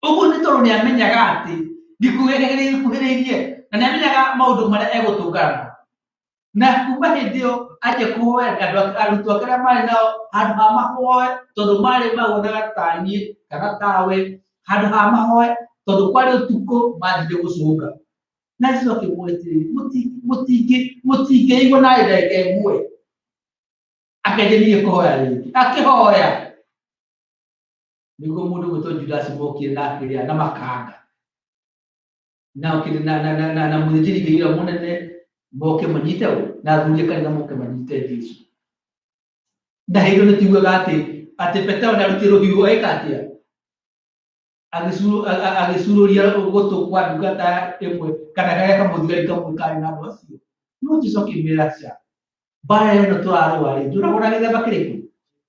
ũguo nĩ tondũ nĩ amenyaga atĩ gĩkuũ gĩake gĩkuhĩrĩirie, na nĩ amenyaga maũndũ marĩa egũtũngana namo. Na kuma hĩndĩ ĩyo anjia kũhoya, andũ arutwo ake arĩa marĩ nao handũ ha mahoe, tondũ marĩ mawonaga ta niĩ kana tawe, handũ ha mahoe tondũ kwarĩ ũtukũ mathire gũcũnga. Na Jesu akĩmwĩra atĩrĩrĩ, mũtingĩigua naĩ ndagĩka ĩmwe. Akĩanjĩrĩria kũhoya rĩngĩ, akĩhoya nĩguo mũndũ gwĩtwo Judas mokire na akĩrĩa na makanga na okire na mũthĩnjĩri Ngai ũrĩa mũnene moke manyite ũ na athuri a kanitha moke manyite Jesu. Na hĩndĩ ĩyo nĩtuiguaga atĩ Petero nĩarutire rũhiũ eka atĩa, agĩcurũria gũtũ kwa ndungata ĩmwe kana karĩa kamũthigari kamwe karĩ na andũ acio. No Jesu akĩmwĩra, aca, mbara ĩno tũrarũa rĩ, ndũragwo na gĩthemba kĩrĩkũ?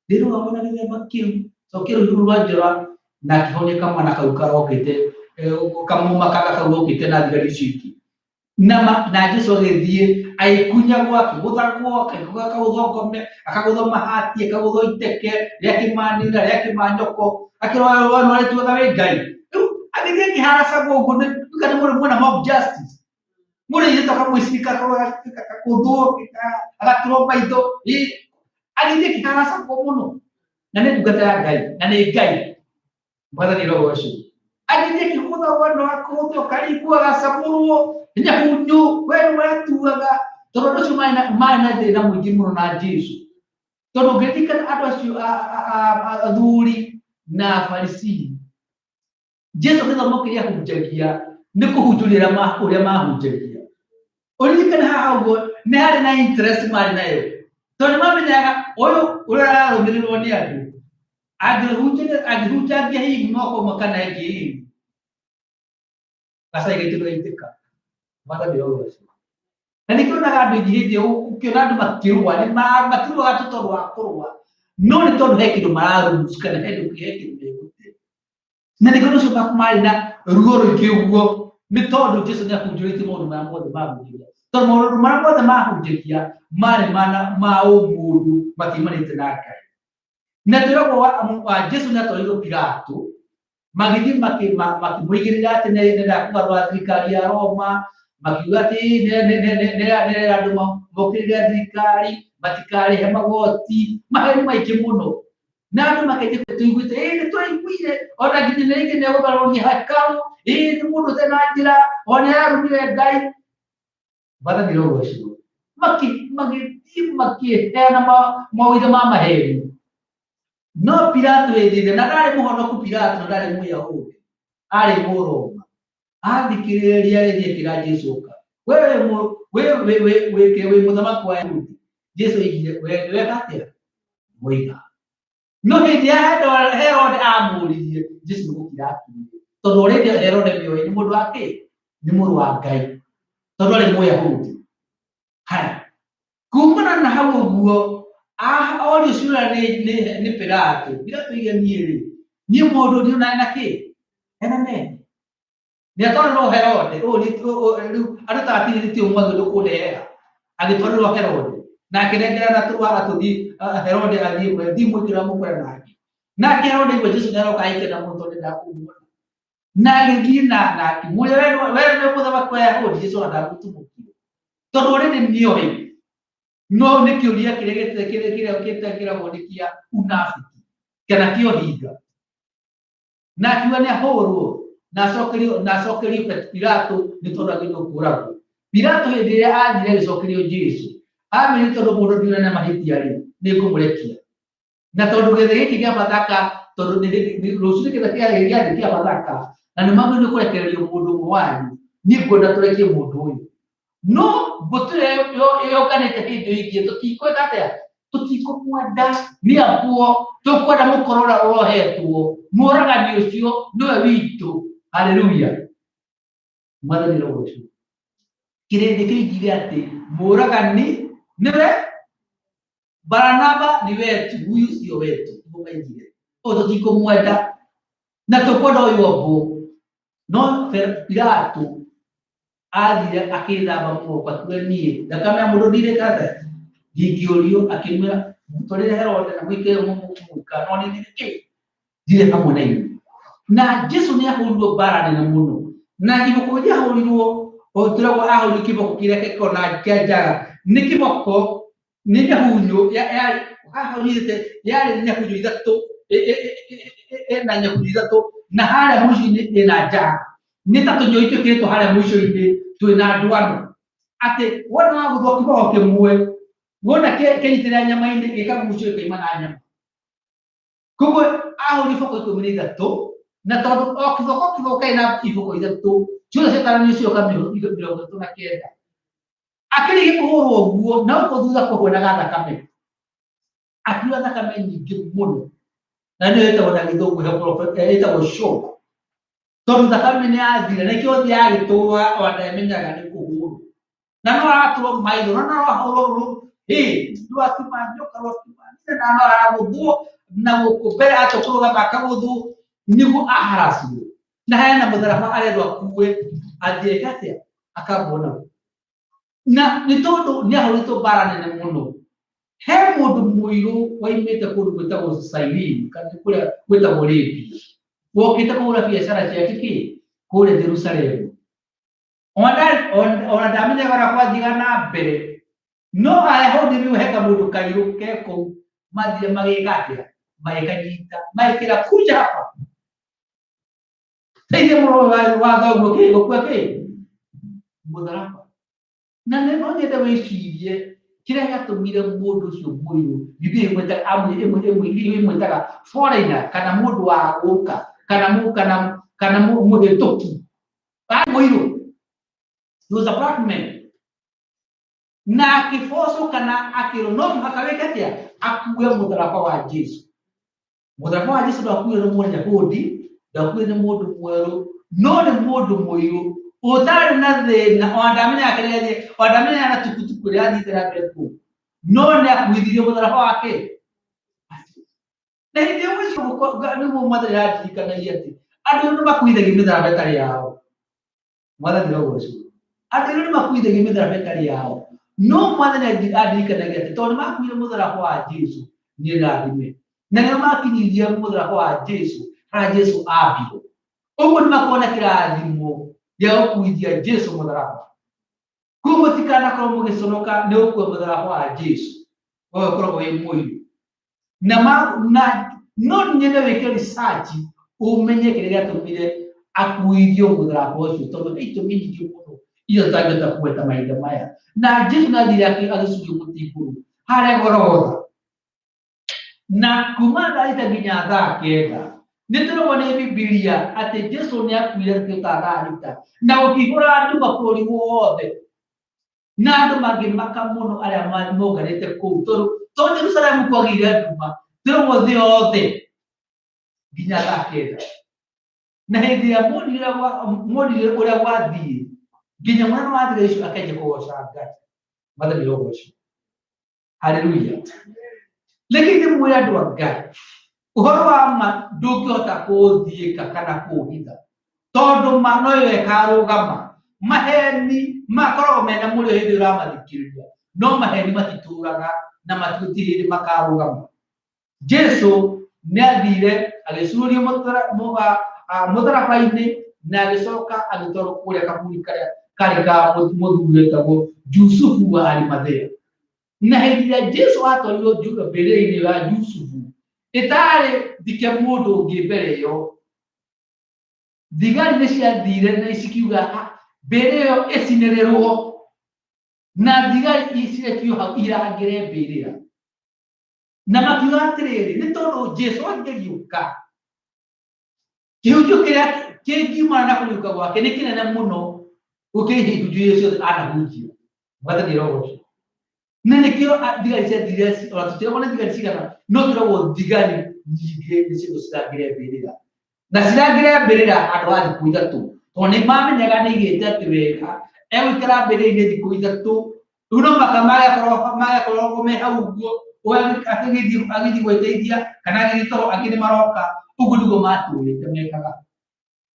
Ndĩrũagwo na gĩthemba kĩu. Cokia rũhiũ rũu rwa njora na akĩhonia kamwana kau karokĩte, kamũma kana kau gokĩte na thigari icio ingĩ. Na Jesu agĩthiĩ agĩkunyagwo, akĩgũthagwo, akagũthwo ngome, akagũthwo mahati, akagũthwo iteke, rĩa kĩmanina, rĩa kĩmanyoko, akĩrwo we nĩ warĩtuaga wĩ Ngai. Rĩu agĩthiĩ akĩharacagwo ũguo nĩ kana mũrĩ mwena mob justice. Mũrĩ ithe akamwĩcika, akagũthwo, agatũrwo maitho. Agĩthiĩ akĩharacagwo mũno. Na nĩ ndungata ya Ngai, na nĩ Ngai. Mwathani rogocwo. Agĩthiĩ akĩgũthagwo na akũthwo, akaringwo, agacamũrwo, nyahunyu, we nĩ watuaga. Tondũ andũ acio marĩ na thĩna mũingĩ mũno na Jesu. Tondũ ũngĩririkana andũ acio athuri na Afarisii, Jesu gĩthomo kĩrĩa ahunjagia nĩ kũhunjũrĩra ũrĩa mahunjagia. Ũririkane haha ũguo nĩ harĩ na interest marĩ nayo, tondũ nĩ mamenyaga ũyũ ũrĩa ararũmĩrĩrwo nĩ andũ angĩhunjangia hihi mwaka ũmwe kana ĩngĩ ĩrĩ, gacai gaitũ nĩgaitĩka. Mwathani arogocwo. Na nĩkĩo onaga andũ aingĩ hĩndĩ ĩyo ũkĩona andũ makĩrũa, nĩ matirũaga tu tondũ wa kũrũa, no nĩ tondũ he kĩndũ mararumucu kana he kĩndũ megũte. Na nĩkĩo andũ acio marĩ na ruo rũingĩ ũguo, nĩ tondũ Jesu nĩ ahunjũrĩtie maũndũ marĩa mothe mahunjagia. Tondũ maũndũ marĩa mothe mahunjagia marĩ ma ũmũndũ, matiumanĩte na Ngai. Na twĩragwo wa Jesu nĩ atwarirwo Pilato, magĩthiĩ makĩmũigĩrĩra atĩ nĩ endaga kũgarũra thirikari ya Roma, makiuga atĩ nĩ andũ mokĩrĩre thirikari, matikarĩhe magoti, maheni maingĩ mũno. Na andũ makĩanjia tũiguĩte, ĩĩ nĩ twaiguire, ona nginya nĩ rĩngĩ nĩ egũgarũria hekarũ, ĩĩ nĩ mũndũ ũtarĩ na njĩra, ona nĩ ararumire Ngai. Mwathani arogocwo. Magĩthiĩ makĩheana maũira ma maheni. No Pilato hĩndĩ ĩrĩa, na ndarĩ mũhonoku Pilato, na ndarĩ Mũyahudi, arĩ Mũroma, athikĩrĩria rĩrĩa akĩra Jesu ũka, we wĩ mũthamaki wa Ayahudi. Jesu oigire, we weka atĩa? Moiga. No hĩndĩ ya Herode amũririe, Jesu nĩ gũkira akirire, tondũ already Herode nĩoĩ nĩ mũndũ wa kĩ? Nĩ mũrũ wa Ngai, tondũ arĩ Mũyahudi. Haya, kumana na hau ũguo, orio ciũria nĩ Pilato, Pilato oiga niĩ rĩ, niĩ mũndũ ndĩrona ena kĩ? Ena mehia. Nĩ atwarĩrwo Herode, ũũ nĩ rĩu andũ ta atirĩrĩtie ũmwe ndũkũndehera. Agĩtwarĩrwo Herode, na akĩnengera na tũrwara tũthiĩ, Herode athiĩ kũrĩa, thiĩ mwĩkĩra mũkore nake. Nake Herode aigua Jesu nĩ aroka agĩkena mũno tondũ ndendaga kũmuona. Na agĩthiĩ na akĩmũũria, we nĩwe mũthamaki wa Ayahudi? Jesu ona ndamũtumũkire. Tondũ already nĩoĩ. No nĩ kĩũria kĩrĩa gĩtekĩragwo nĩ kĩa unafiki kana kĩa ũhinga. Na akiuga nĩ ahũrwo na acokerio Pilato nĩ tondũ agĩrĩirwo kũragwo. Pilato hĩndĩ ĩrĩa athire agĩcokerio Jesu, Amĩrire tondũ mũndũ ndirĩ na mahĩtia rĩ, nĩ ngũmũrekia. Na tondũ gĩathĩ gĩkĩ kĩa Bathaka, tondũ rũciũ nĩ kĩathĩ gĩathĩ kĩa Bathaka, na nĩ magĩrĩirwo kũrekererio mũndũ ũmwe wanyu, niĩ ngwenda tũrekie mũndũ ũyũ. No mbũtũ ĩyo yũnganĩte hĩndĩ ĩyo ĩngĩ, tũtikwĩka atĩa? Tũtikũmwenda nĩ akuo, tũkwenda mũkoro ũrĩa ũrohetwo, mũragani ũcio nĩwe witũ. Haleluya. Mwathani arogocwo. Kĩrĩndĩ kĩoigire atĩ mũragani nĩwe Baranaba ni wetu, huyu sio wetu. Nĩguo maigire. Ũyũ tũtikũmwenda na tũkwenda ũyũ ambwo. No Pilato athire akĩthamba moko akiuga niĩ thakame ya mũndũ ndirĩka atĩa ndingĩũrio akĩmwĩra mũtwarĩre Herode na mwĩke mũka no niĩ ndirĩ kĩ ndirĩ hamwe na inyuĩ. Na Jesu nĩ ahũrirwo mbara nene mũno na iboko iria ahũrirwo tũragwo ahũrirwo kĩboko kĩrĩa gĩkoragwo na kĩa njaga nĩ kĩboko nĩ nyahunyo yarĩ haha ũnyitĩte yarĩ nyahunyo ithatũ ĩna nyahunyo ithatũ na harĩa mũico-inĩ ĩna njaga nĩ ta tũnyoi twĩkĩrĩtwo harĩa mũico-inĩ twĩna ndwano atĩ wona wagũthwo kĩboko kĩmwe wona kĩnyitĩrĩra nyama-inĩ gĩkagucio gĩkaima na nyama koguo ahũri iboko ikũmi na ithatũ na tondũ o kĩboko kĩboko karĩ na iboko ithatũ ciothe ciataranio cioka 39 akĩrĩkia kũhũrwo ũguo na gũkũ thutha kũhwenaga thakame akiura thakame nyingĩ mũno na nĩyo ĩtagwo na gĩthũngũ ĩtagwo shock tondũ thakame nĩ yathira nĩkĩo thĩ yagĩtũa ona ndamenyaga nĩ kũhũrwo na no aratũrwo maitho na no arahũrwo hĩ rwakiuma nyoka rwakiuma na no aragũthwo na gũkũ mbere atua kũrũgama akagũthwo nĩguo aharacwo na hena mũtharaba arendwo akue athiĩ eke atĩa akambwo naguo na nĩ tondũ nĩ ahũrĩtwo mbara nene mũno he mũndũ mũirũ waimĩte kũndũ gwĩtagwo Cyrene kana kũrĩa gwĩtagwo Libya wokĩte kũhũra biacara ciake kĩ kũrĩa Jerusalemu ona ndamenyaga ũrĩa kwathiaga na mbere no ayahudi rĩu he kamũndũ kairũ ke kũu mathire magĩka atĩa magĩkanyita magĩkĩra kuja hapa teithia mũrũ wa thoguo kĩ gũkua kĩ mũtharaba na nĩ no nyende wĩcirie kĩrĩa gĩatũmire mũndũ ũcio mũirũ Biblia ĩmwĩtaga foreigner kana mũndũ wa gũka kana kana kana mũhĩtũki arĩ mũirũ he was a black man na akĩbocwo kana akĩrwo no mũhaka wĩke atĩa akue mũtharaba wa Jesu Mũtharaba wa Jesu ndwakuire nĩ Mũyahudi, ndwakuire nĩ mũndũ mwerũ, no nĩ mũndũ mũirũ ũtarĩ na thĩna, ona ndamenyaga kĩrĩa gĩathiĩ, ona ndamenyaga na tukutuku ĩrĩa yathiĩte na mbere kũu, no nĩ akuithirie mũtharaba wake. Na hĩndĩ ĩyo ũcio nĩguo Mwathani arandirikanagia atĩ andũ nĩ makuithagia mĩtharaba ĩtarĩ yao. Mwathani arogocwo. Andũ airũ nĩ makuithagia mĩtharaba ĩtarĩ yao. No Mwathani andirikanagia atĩ tondũ nĩ makuire mũtharaba wa Jesu, niĩ rathime. Na nĩo makinyirie mũtharaba wa Jesu harĩa Jesu ambirwo. Ũguo nĩ makorwo na kĩrathimo gĩa gũkuithia Jesu mũtharaba. Koguo mũtikanakorwo mũgĩconoka nĩ gũkua mũtharaba wa Jesu. Ũyũ ũkoragwo wĩ mũirũ. Na ma, na no nyende wĩke research ũmenye kĩrĩa gĩatũmire akuithio mũtharaba ũcio tondũ he itũmi nyingĩ mũno iria tũtangĩhota kũgweta mahinda maya. Na Jesu nĩ athire agĩcurio mũtĩ igũrũ harĩa Golgotha. Na kuma thaa thita nginya thaa kenda nĩ tũragwo nĩ Bibilia atĩ Jesu nĩ akuire kĩndũ ta thaa thita na gũkĩihũra nduma bũrũri wothe na andũ mangĩmaka mũno arĩa monganĩte kũu tondũ to Jerusalemu kwagĩire nduma tũragwo thĩ yothe nginya thaa kenda na hĩndĩ ĩrĩa monire ũrĩa gwathiĩ nginya mwana wa thigari icio akĩanjia kũgoca Ngai. Mwathani arogocwo. Haleluya. Reke ndĩmwĩre andũ a Ngai, ũhoro wa ma ndũngĩhota kũũthiĩka kana kũũhitha, tondũ ma noyo ĩkarũgama. Maheni makoragwo mena mũrĩo hĩndĩ ĩrĩa ũramathikĩrĩria, no maheni matitũraga na matirĩ hĩndĩ makarũgama. Jesu nĩ athire agĩcurio mũtharaba-inĩ na agĩcoka agĩtwarwo kũrĩa kaburi karĩa karĩ ka mũthuri wetagwo Jusufu wa Arimathea. Na hĩndĩ ĩrĩa Jesu atwarirwo mbĩrĩra-inĩ ya Jusufu ĩtarĩ thike mũndũ ũngĩ mbere ĩyo, thigari nĩ ciathire na cikiuga mbĩrĩra ĩyo ĩcinĩrĩrwo. Na thigari cirekio hau irangĩre mbĩrĩra. Na makiuga atĩrĩrĩ, nĩ tondũ Jesu angĩriũka, kĩhunjio kĩrĩa kĩngiumana na kũriũka gwake nĩ kĩnene mũno gũkĩra ihunjio iria ciothe anahunjia. Mwathani arogocwo. Na nĩkĩo thigari ciathire, ona tũtiragwo nĩ thigari cigana, no tũragwo thigari nyingĩ nĩcio cirangĩre mbĩrĩra. Na cirangĩre mbĩrĩra handũ ha thikũ ithatũ, tondũ nĩ mamenyaga nĩ aigĩte atĩ wega egũikara mbĩrĩra-inĩ thikũ ithatũ. Rĩu no mũhaka magakorwo me hau ũguo, ũyũ agĩthiĩ gwĩteithia kana agĩthiĩ toro, angĩ nĩ maroka. Ũguo nĩguo matũrĩte mekaga.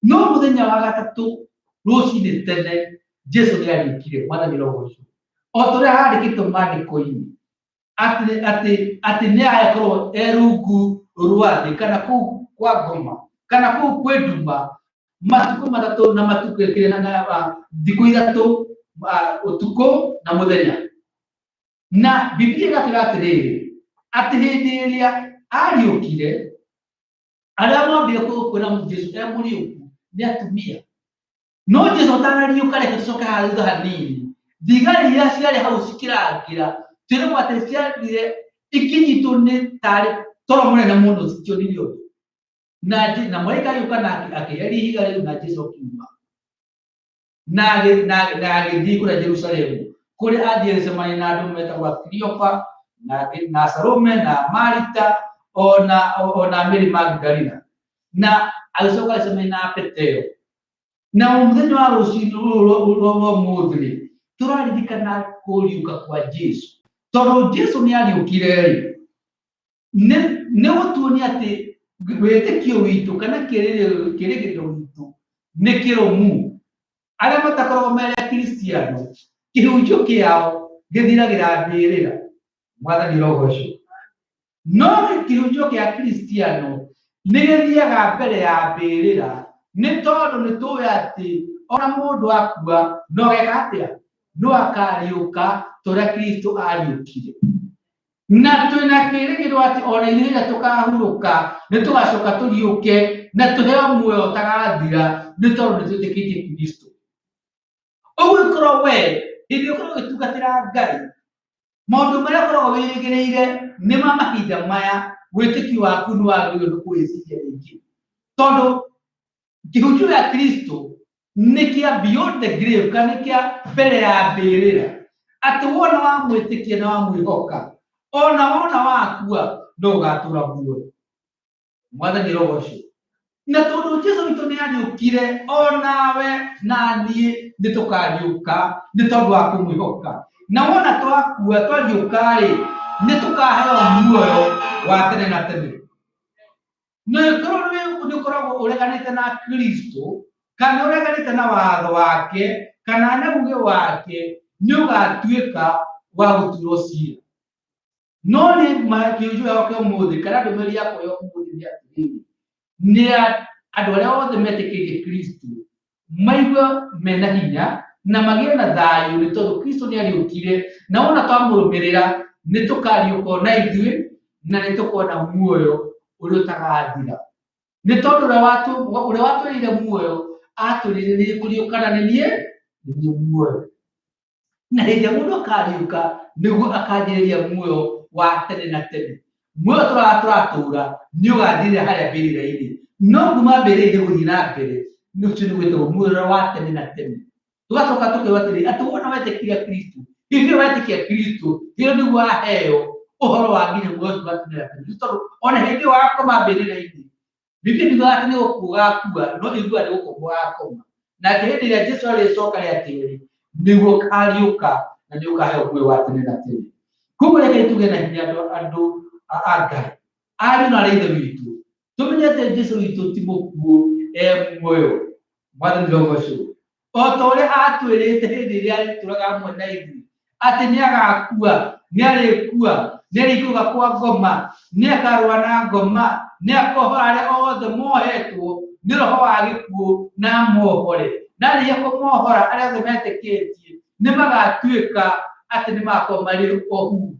No mũthenya wa gatatũ rũcinĩ tene Jesu nĩ ariũkire. Mwathani arogocwo. O ta ũrĩa handĩkĩtwo maandĩko-inĩ atĩ atĩ atĩ nĩ agakorwo e rungu rwa thĩ kana kũu kwa ngoma kana kũu kwĩ nduma matukũ matatũ na matukũ kĩrĩa na na thikũ ithatũ, ũtukũ na mũthenya. Na Biblia ĩgatwĩra atĩrĩrĩ, atĩ hĩndĩ ĩrĩa ariũkire, arĩa mambire kwĩra Jesu e mũriũku nĩ atumia. No Jesu atanariũka, reke tũcoke haha thutha hanini. Thigari iria ciarĩ hau cikĩrangĩra, twĩragwo atĩ ciathire ikinyitwo nĩ tarĩ toro mũnene mũno, citionire ũndũ. Na na mũraika agĩũka na akĩheria ihiga rĩu na Jesu akiuma. Na agĩthiĩ kũrĩa Jerusalemu, kũrĩa athiĩ agĩcemania na andũ metagwo Kiliopa na na Salome na Marita ona Mary Magdalena. Na agĩcoka agĩcemania na Petero. Na mũthenya wa rũcinĩ rũrũ rwa ũmũthĩ rĩ, tũraririkana kũriũka kwa Jesu. Tondũ Jesu nĩ ariũkire rĩ, nĩ gũtuonia atĩ wĩtĩkio witũ kana kĩrĩgĩrĩro witũ nĩ kĩrũmu. Arĩa matakoragwo marĩ Akristiano, kĩhunjio kĩao gĩthiragĩra mbĩrĩra. Mwathani arogocwo. No kĩhunjio kĩa Kristiano nĩ gĩthiaga mbere ya mbĩrĩra, nĩ tondũ nĩ tũĩ atĩ ona mũndũ akua no geka atĩa? No akariũka ta ũrĩa Kristo ariũkire. Na twĩna kĩĩrĩgĩrĩro atĩ ona ithuĩ rĩrĩa tũkahurũka nĩ tũgacoka tũriũke na tũheo muoyo ũtagathira, nĩ tondũ nĩ twĩtĩkĩtie Kristo. Ũguo ĩkorwo we hĩndĩ ĩrĩa ũkoragwo ũgĩtungatĩra Ngai, maũndũ marĩa ũkoragwo wĩrĩgĩrĩire nĩ ma mahinda maya, wĩtĩkio waku nĩ wagĩrĩirwo nĩ kũwĩciria rĩngĩ, tondũ kĩhunjio gĩa Kristo nĩ kĩa beyond the grave, kana nĩ kĩa mbere ya mbĩrĩra, atĩ wona wamwĩtĩkia na wamwĩhoka, ona wona wakua no ũgatũra muoyo. Mwathani arogocwo. Na tondũ Jesu witũ nĩ ariũkire, onawe na niĩ nĩ tũkariũka nĩ tondũ wa kũmwĩhoka. Na wona twakua twariũka-rĩ, nĩ tũkaheo muoyo wa tene na tene. Na ĩkorwo nĩ ũkoragwo ũreganĩte na Kristo, kana ũreganĩte na watho wake, kana na uge wake, nĩ ũgatuĩka wa gũtuĩrwo cira. No nĩ kĩũria gĩakwa ũmũthĩ kana ndũmĩrĩri yakwa ya ũmũthĩ nĩ atĩrĩrĩ, nĩ andũ arĩa othe metĩkĩtie Kristo maigue mena hinya na magĩe na thayũ, nĩ tondũ Kristo nĩ ariũkire, na wona twamũrũmĩrĩra nĩ tũkariũka ona ithuĩ na nĩ tũkona muoyo ũrĩa ũtagathira, nĩ tondũ ũrĩa watwĩrĩire muoyo atwĩrĩire nĩ kũriũkana nĩ niĩ nĩ niĩ muoyo. Na hĩndĩ ĩrĩa mũndũ akariũka nĩguo akanjĩrĩria muoyo wa tene na tene. Muoyo tũratũra nĩ ũgathirĩra harĩa mbĩrĩra-inĩ, no kuma mbĩrĩra-inĩ gũthiĩ na mbere nĩ ũcio nĩ gwĩtagwo muoyo wa tene na tene. Tũgacoka tũkerwo atĩrĩrĩ, atĩ wona wetĩkia Kristo, hĩndĩ ĩyo wetĩkia Kristo, hĩndĩ ĩyo nĩguo waheo ũhoro wa nginya muoyo ũcio wa tene na tene, nĩ tondũ ona hĩndĩ ĩyo wakoma mbĩrĩra-inĩ, Biblia ndiugaga atĩ nĩ gũkua ũgakua, no ĩugaga nĩ gũkoma ũgakoma. Nake hĩndĩ ĩrĩa Jesu arĩcoka rĩa kerĩ, nĩguo ũkariũka na nĩ ũkaheo muoyo wa tene na tene. Koguo reke tuge na hinya andũ a Ngai, ariũ na aarĩ a Ithe witũ, tũmenye atĩ Jesu witũ ti mũkuũ, e muoyo. Mwathani rogocwo. O ta ũrĩa atwĩrĩte hĩndĩ ĩrĩa arĩtũraga hamwe na ithuĩ, atĩ nĩ agakua, nĩ arĩkua, nĩ arĩikũrũka kwa ngoma, nĩ akarũa na ngoma, nĩ akohora arĩa othe mohetwo nĩ roho wa gĩkuũ na amohore. Na arĩkia kũmohora arĩa othe metĩkĩtie, nĩ magatuĩka atĩ nĩ magakorwo marĩ ohuru,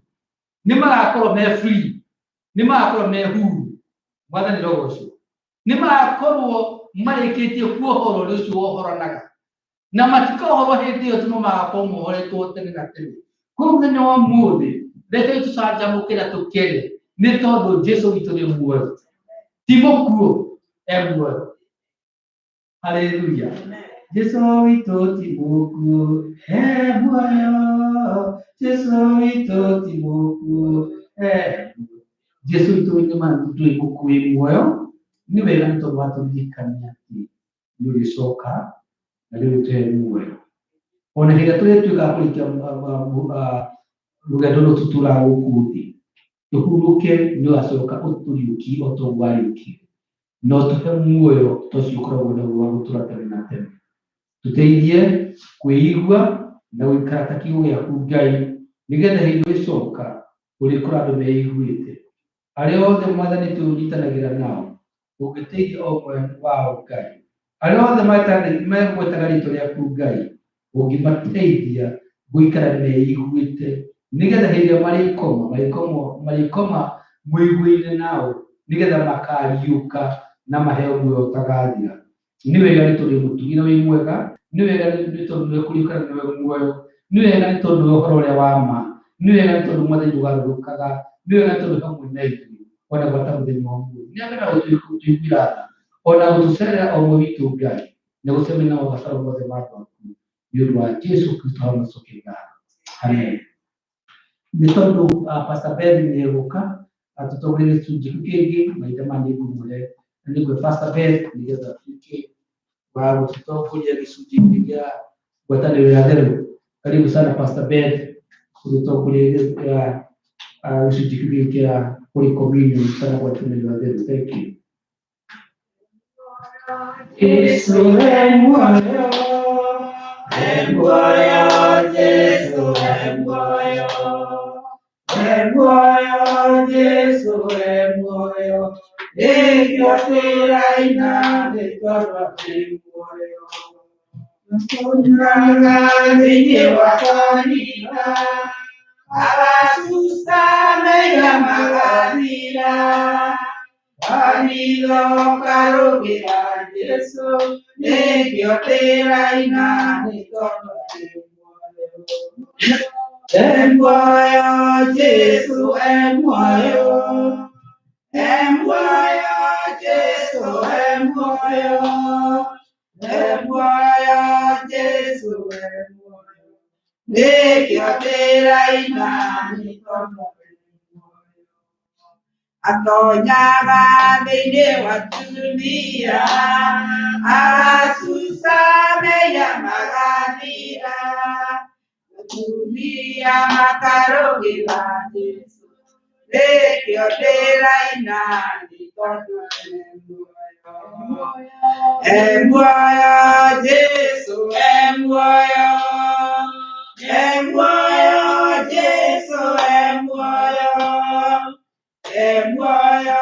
nĩ magakorwo me free, nĩ magakorwo me huru. Mwathani rogocwo. Nĩ magakorwo marĩkĩtie kuohorwo nĩ ũcio wohoranaga. Na matikohorwo hĩndĩ ĩyo timo magakorwo mohoretwo tene na tene. Koguo mũthenya wa ũmũthĩ reke tũcanjamũke na tũkene nĩ tondũ Jesu witũ nĩ muoyo, ti mũkuũ, e muoyo. Haleluya. Jesu witũ ti mũkuũ, e muoyo. Jesu witũ ti mũkuũ, e muoyo. Jesu witũ nĩ ma ndũrĩ mũkuũ, wĩ muoyo. Nĩ wega nĩ tondũ watũririkania atĩ nĩ ũrĩcoka na rĩu ũtũhe muoyo. Ona hĩndĩ ĩrĩa tũrĩtuĩka a kũrĩkia rũgendo rũrũ tũtũraga gũkũ thĩ, tũhurũke, nĩ ũgacoka ũtũriũkie o ta ũguo wariũkire, na ũtũhe muoyo ta ũcio ũkoragwo naguo wa gũtũra tene na tene. Tũteithie kwĩigua na gũikara ta kiugo gĩaku Ngai, nĩgetha hĩndĩ ũrĩcoka ũrĩkora andũ meiguĩte. Arĩa othe Mwathani tũnyitanagĩra nao, ũngĩteithia o ũmwe wao Ngai. Arĩa othe megwetaga rĩtwa rĩaku Ngai, ũngĩmateithia gũikara meiguĩte, nĩgetha hĩndĩ ĩrĩa marĩkoma, marĩkoma mũiguaine nao, nĩgetha makariũka na maheo muoyo ũtagathira. Nĩ wega nĩ tondũ wĩ mũtugi na wĩ mwega, nĩ wega nĩ tondũ nĩwe kũriũka na nĩwe muoyo, nĩ wega nĩ tondũ nĩwe ũhoro ũrĩa wa ma, nĩ wega nĩ tondũ Mwathani ndũgarũrũkaga, nĩ wega nĩ tondũ wĩ hamwe na ithuĩ ona gwata mũthenya wa ũmũthĩ. Nĩ agenda gũtũiguĩra tha ona gũtũcerera o ũmwe witũ Ngai, na gũcemania na mabataro mothe ma andũ aku, nĩ ũndũ wa Jesu Kristo hamwe tũcokie ngatho. Amen. Nĩ tondũ Pastor Ben nĩ egũka atũtongorie gĩcunjĩ kĩu kĩngĩ, mahinda maya nĩ ngũmũhe na nĩ ngũhe Pastor Ben nĩgetha atuĩke wa gũtũtongoria gĩcunjĩ-inĩ kĩa ngwatanĩro ya theru. Karibu sana Pastor Ben gũtũtongoria gĩcunjĩ kĩu kĩngĩ kĩa Holy Communion kana ngwatanĩro ya theru. Thank you. Jesu e muoyo, e muoyo, Jesu e muoyo, e muoyo, Jesu e muoyo, nĩkĩo tũraina nĩ tondũ atĩ muoyo. Tũraga thĩinĩ wa kanitha, agacuca maiga magathira. Kanitha karũgĩra Jesu, nĩkĩo tũraina nĩ tondũ atĩ muoyo. E muoyo, Jesu e muoyo, e muoyo, Jesu e muoyo, e muoyo, Jesu e muoyo, nĩkĩo tũraina nĩ tondũ atĩ muoyo. Atonyaga thĩinĩ wa atumia, agacuca mehia magathira, atumia makarũgĩra Jesu, nĩkĩo ndĩraina nĩ tondũ e muoyo. E muoyo, Jesu e muoyo, e muoyo, Jesu e muoyo. E muoyo,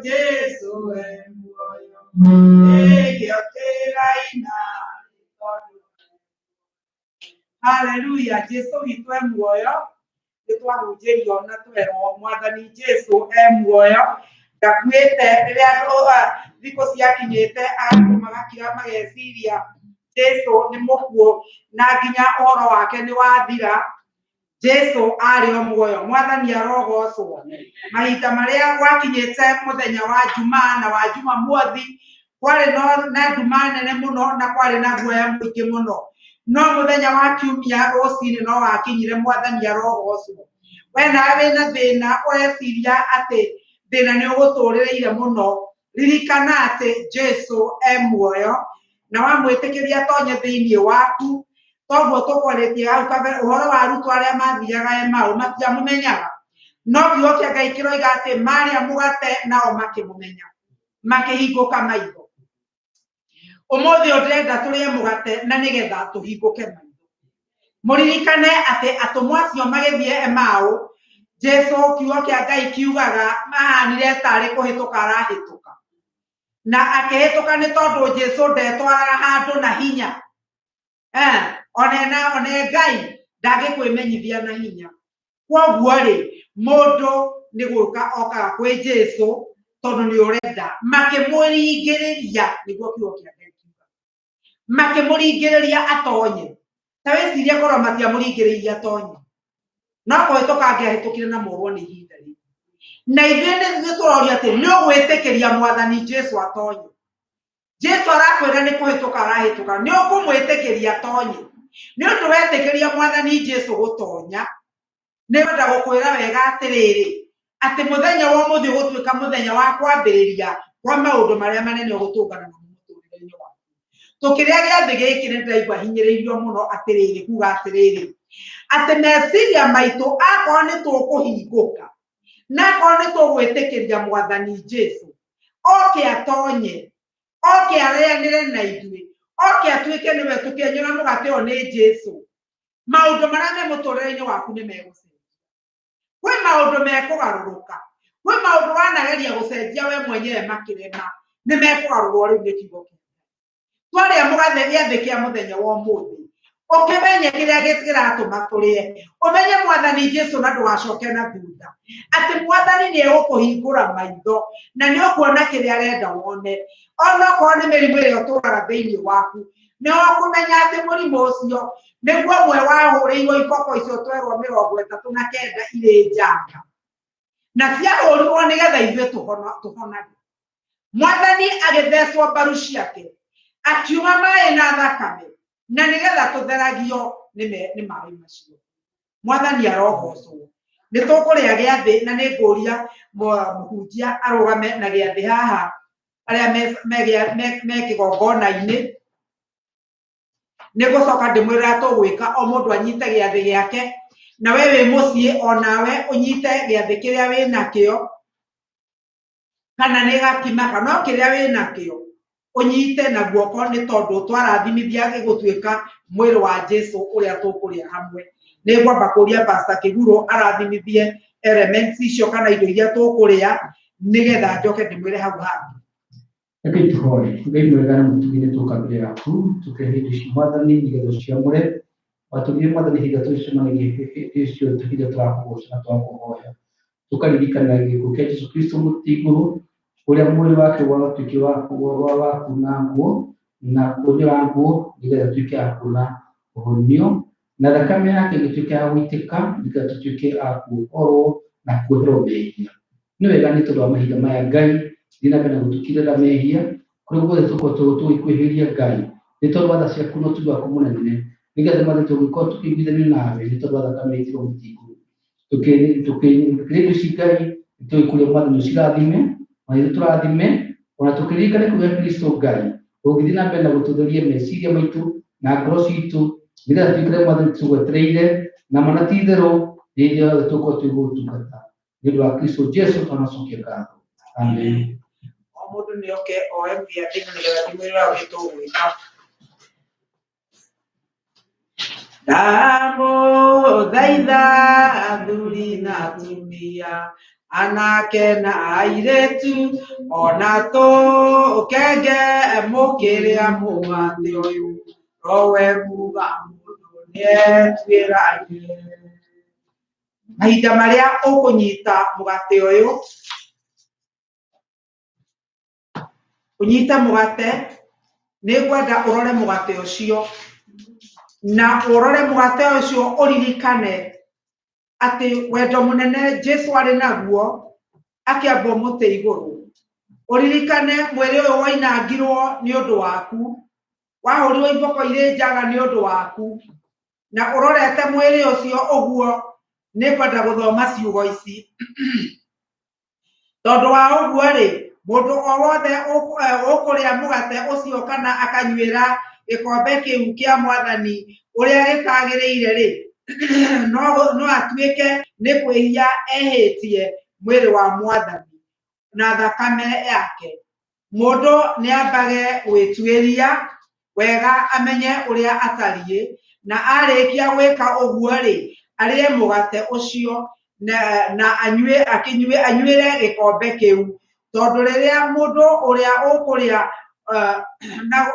Jesu e muoyo, nĩkĩo tũraina nĩ tondũ. Haleluya, Jesu witũ e muoyo. Nĩ twahunjĩrio na twerwo Mwathani Jesu e muoyo, ndakuĩte. Rĩrĩa thikũ ciakinyĩte andũ magakira mageciria Jesu nĩ mũkuũ na nginya ũhoro wake nĩ wathira, Jesu arĩ o muoyo. Mwathani arogocwo. Mahinda marĩa gwakinyĩte mũthenya wa Jumaa na wa Jumamothi, kwarĩ na nduma nene mũno na kwarĩ na guoya mũingĩ mũno, no mũthenya wa kiumia rũcinĩ no wakinyire. Mwathani arogocwo. We nawe wĩna thĩna, ũreciria atĩ thĩna nĩ ũgũtũrĩrĩire mũno, ririkana atĩ Jesu e muoyo, na wamwĩtĩkĩria atonye thĩinĩ waku, toguo tũkwarĩtie hau kabere ũhoro wa arutwo arĩa mathiaga Emau, matiamũmenyaga, no kiugo kĩa Ngai kĩroiga atĩ marĩa mũgate nao makĩmũmenya, makĩhingũka maitho. Ũmũthĩ ũyũ ndĩrenda tũrĩe mũgate na nĩgetha tũhingũke maitho. Mũririkane atĩ atũmwo acio magĩthiĩ Emau, Jesu, kiugo kĩa Ngai kiugaga mahanire tarĩ kũhĩtũka arahĩtũka, na akĩhĩtũka nĩ tondũ Jesu ndetwaraga handũ na hinya. One na one Ngai ndangĩkwĩmenyithia na hinya. Kwoguo rĩ, mũndũ nĩ gũka okaga kwĩ Jesu tondũ nĩ ũrenda, makĩmũringĩrĩria, nĩguo kiugo kĩa Ngai kiugaga. Makĩmũringĩrĩria atonye. Ta wĩcirie korwo matiamũringĩrĩirie atonye, no kũhĩtũka angĩahĩtũkire na morwo nĩ ihinda rĩu. Na ithuĩ nĩ ithuĩ tũroria atĩ nĩ ũgwĩtĩkĩria mwathani Jesu atonye. Jesu arakwĩra nĩ kũhĩtũka arahĩtũka, nĩ ũkũmwĩtĩkĩria atonye. Nĩ ũndũ wetĩkĩria mwathani Jesu gũtonya, nĩ ngwenda gũkwĩra wega atĩrĩrĩ, atĩ mũthenya wa ũmũthĩ ũgũtuĩka mũthenya wa kwambĩrĩria kwa maũndũ marĩa manene ũgũtũngana namo mũtũrĩre-inĩ waku. Tũkĩrĩa gĩathĩ gĩkĩ nĩ ndĩraigua hinyĩrĩirio mũno atĩrĩrĩ, kuga atĩrĩrĩ, atĩ meciria maitũ akorwo nĩ tũkũhingũka na akorwo nĩ tũgwĩtĩkĩria mwathani Jesu oke atonye, oke arĩanĩre na ithuĩ, oke atuĩke nĩwe tũkĩenyũra mũgate ũyũ nĩ Jesu, maũndũ marĩa me mũtũrĩre-inĩ waku nĩ megũcenjia. Kwĩ maũndũ mekũgarũrũka, kwĩ maũndũ wanageria gũcenjia we mwenyewe makĩrema, nĩ mekũgarũrwo rĩu nĩ kiugo kĩa Ngai. Twarĩa mũgathe gĩathĩ kĩa mũthenya wa ũmũthĩ, ũkĩmenye kĩrĩa kĩratũma tũrĩe, ũmenye mwathani Jesu na ndũgacoke na thutha, atĩ mwathani nĩ egũkũhingũra maitho na nĩ ũkuona kĩrĩa arenda wone. Onokorwo nĩ mĩrimũ ĩrĩa ũtũraga thĩinĩ waku, nĩ ũkũmenya atĩ mũrimũ ũcio nĩguo ũmwe wahũrĩirwo iboko icio twerwo 39 irĩ njanga, na ciahũrirwo nĩgetha ithuĩ tũhonage. Mwathani agĩthecwo mbaru ciake, akiuma maĩ na thakame, na nĩgetha tũtheragio nĩ maĩ macio. Mwathani arogocwo. Nĩ tũkũrĩa gĩathĩ, na nĩ ngũria mũhunjia arũgame na gĩathĩ haha, arĩa me kĩgongona-inĩ. Nĩ ngũcoka ndĩmwĩre tũgwĩka o mũndũ anyite gĩathĩ gĩake, na we wĩ mũciĩ onawe ũnyite gĩathĩ kĩrĩa wĩ nakĩo, kana nĩ gakima kana o kĩrĩa wĩ nakĩo ũnyite na guoko, nĩ tondũ twarathimithia gĩgũtuĩka mwĩrĩ wa Jesu ũrĩa tũkũrĩa hamwe. Nĩ ngwamba kũria Pastor Kĩgurũ arathimithie elements icio kana indo iria tũkũrĩa, nĩgetha njoke ndĩmwĩre hau hangĩ. Reke tũhoe. Ngai mwega na mũtugi, nĩ tũka mbere yaku tũkĩrehe indo ici mwathani nĩgetha ũciamũre. Watũgire mwathani hĩndĩ ĩrĩa tũcemanagia hĩndĩ icio, hĩndĩ ĩrĩa tũrakũgoca na tũrakũhoya, tũkaririkana gĩkuũ kĩa Jesu Kristo mũtĩ igũrũ, ũrĩa mwĩrĩ wake watuĩkire wa kunangwo na kũnyũrangwo nĩgetha tuĩke a kuona ũhonio, na thakame yake ĩgĩtuĩka ya gũitĩka nĩgetha tũtuĩke a kuohorwo na kuoherwo mehia. Nĩ wega nĩ tondũ wa mahinda maya Ngai thiĩ na mbere na gũtũkirĩra mehia kũrĩa guothe tũkoretwo tũgĩkwĩhĩria Ngai, nĩ tondũ wa tha ciaku na ũtugi waku mũnene, nĩgetha mwathani tũgĩkorwo tũkĩiguithanio nawe nĩ tondũ wa thakame ĩitirwo mũtĩ igũrũ. Tũkĩrĩa indo ici Ngai, tũgĩkũria mwathani ũcirathime, ona ithuĩ tũrathime, ona tũkĩririkana gĩkuũ gĩa Kristo Ngai, ũngĩthiĩ na mbere na gũtũtheria meciria maitũ na ngoro citũ, nĩgetha tuikare mwathani tũgwetereire na mana ti itherũ rĩrĩa yothe tũgũkorwo twĩ gũgũtungata. Nĩ ũndũ wa Kristo Jesu twanacokia ngatho. Amen. O mũndũ nĩ oke oe gĩathĩ na nĩgetha ndĩmwĩre ũrĩa tũgwĩka. Ndamũthaitha athuri na atumia, anake na airĩtu, ona tũkenge mũkĩrĩa mũgate ũyũ, rowe kuga mũndũ nĩetuĩragie. Mahinda marĩa ũkũnyita mũgate ũyũ, ũnyite mũgate, nĩ ngwenda ũrore mũgate ũcio, na ũrore mũgate ũcio ũririkane atĩ wendo mũnene Jesu arĩ naguo akĩambwo mũtĩ igũrũ. Ũririkane mwĩrĩ ũyũ wainangirwo nĩ ũndũ waku, wahũrirwo iboko irĩ njaga nĩ ũndũ waku, na ũrorete mwĩrĩ ũcio ũguo. Nĩ ngwenda gũthoma ciugo ici. Tondũ wa ũguo rĩ, mũndũ o wothe ũkũrĩa mũgate ũcio kana akanyuĩra gĩkombe kĩu kĩa mwathani ũrĩa gĩtagĩrĩire rĩ, no atuĩke nĩ kwĩhia ehĩtie mwĩrĩ wa mwathani na thakame yake. Mũndũ nĩ ambage gwĩtuĩria wega amenye ũrĩa atariĩ, na arĩkia gwĩka ũguo rĩ, arĩe mũgate ũcio na anyue, akĩnyue, anyuĩre gĩkombe kĩu. Tondũ rĩrĩa mũndũ ũrĩa ũkũrĩa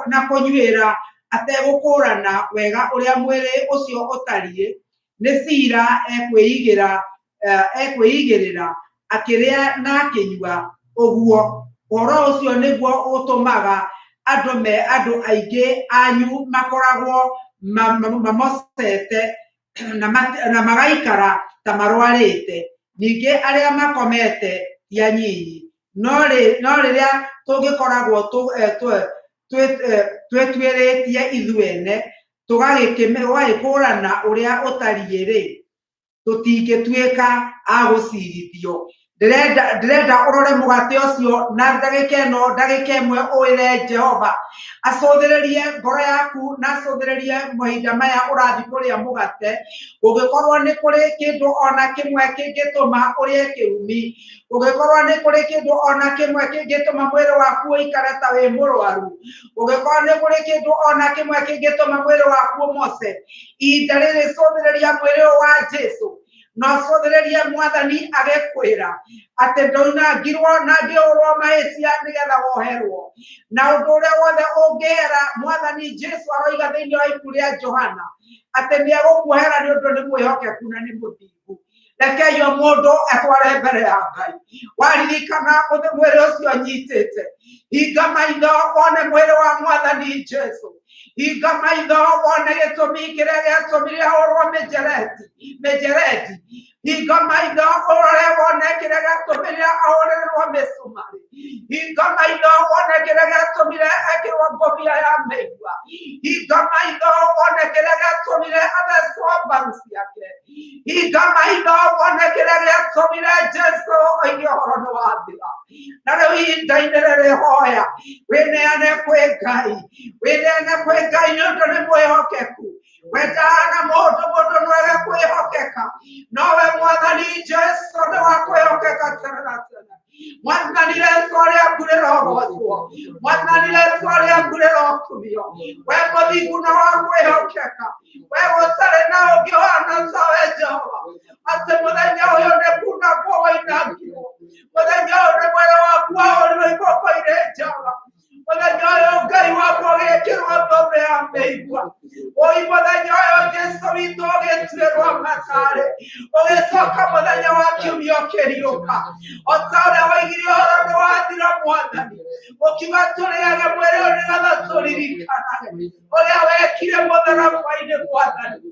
na kũnyuĩra ategũkũrana wega ũrĩa mwĩrĩ ũcio ũtariĩ, nĩ cira ekwĩigĩrĩra akĩrĩa na akĩnyua ũguo. Ũhoro ũcio nĩguo ũtũmaga Andũ me andũ aingĩ anyu makoragwo mamocete na magaikara ta marwarĩte, ningĩ arĩa makomete ti anyinyi. No rĩrĩa tũngĩkoragwo twĩtuĩrĩtie ithuene tũgagĩkũũrana ũrĩa ũtariĩ-rĩ, tũtingĩtuĩka a gũcirithio. Ndĩrenda ũrore mũgate ũcio na ndagĩka ĩno, ndagĩka ĩmwe, ũĩre Jehova acũthĩrĩrie ngoro yaku na acũthĩrĩrie mahinda maya ũrathiĩ kũrĩa mũgate. Ũngĩkorwo nĩ kũrĩ kĩndũ ona kĩmwe kĩngĩtũma ũrĩe kĩrumi, ũngĩkorwo nĩ kũrĩ kĩndũ ona kĩmwe kĩngĩtũma mwĩrĩ waku ũikare ta wĩ mũrwaru, ũngĩkorwo nĩ kũrĩ kĩndũ ona kĩmwe kĩngĩtũma mwĩrĩ waku ũmoce, ihinda rĩrĩ cũthĩrĩria mwĩrĩ ũyũ wa Jesu na ũcũthĩrĩrie Mwathani agĩkwĩra atĩ ndaunangirwo na ngĩhũrwo mahĩtia nĩgetha woherwo. Na ũndũ ũrĩa wothe ũngĩhera, Mwathani Jesu aroiga thĩinĩ wa ibuku rĩa Johana atĩ nĩ egũkuohera nĩ ũndũ nĩ mwĩhokeku na nĩ mũthingu. Rekei o mũndũ atware mbere ya Ngai. Waririkana mwĩrĩ ũcio nyitĩte, hinga maitho wone mwĩrĩ wa Mwathani Jesu. Hinga maitho wone gĩtũmi kĩrĩa gĩatũmire ahũrwo mĩjereti mĩjereti. Hinga maitho ũrore wone kĩrĩa gĩatũmire ahũrĩrwo mĩcumarĩ. Hinga maitho wone kĩrĩa gĩatũmire ekĩrwo ngũbia ya mĩigua. Hinga maitho wone kĩrĩa gĩatũmire athecwo mbaru ciake. Hinga maitho wone kĩrĩa gĩatũmire Jesu oige ũhoro nĩ wathira. Na rĩu ihinda-inĩ rĩrĩ hoya wĩneane kwĩ Ngai, wĩneane kwĩ Ngai nĩ ũndũ nĩ mwĩhokeku. Wendana mũndũ, mũndũ no age kwĩhokeka, nowe Mwathani Jesu nĩ wa kwĩhokeka tene na tene. Mwathani rĩtwa rĩaku rĩrogocwo, Mwathani rĩtwa rĩaku rĩrokumio. We mũthingu na wa kwĩhokeka, we gũtarĩ na ũngĩ ũhana tawe Jehova. Atĩ mũthenya ũyũ nĩ kunangwo wainangirwo, mũthenya ũyũ nĩ mwĩrĩ waku wahũrirwo iboko-inĩ Jehova, mũthenya ũyũ Ngai wakwa ũgĩkĩrwo thũmbĩ ya mĩigua. Oi mũthenya ũyũ Jesu witũ ũgĩtuĩrwo matarĩ, ũgĩcoka mũthenya wa kiumia ũkĩriũka. O ta ũrĩa woigire ũhoro nĩ wathira Mwathani, ũkiuga tũrĩage mwĩrĩ ũyũ nĩgetha tũririkanage ũrĩa wekire mũtharaba-inĩ Mwathani.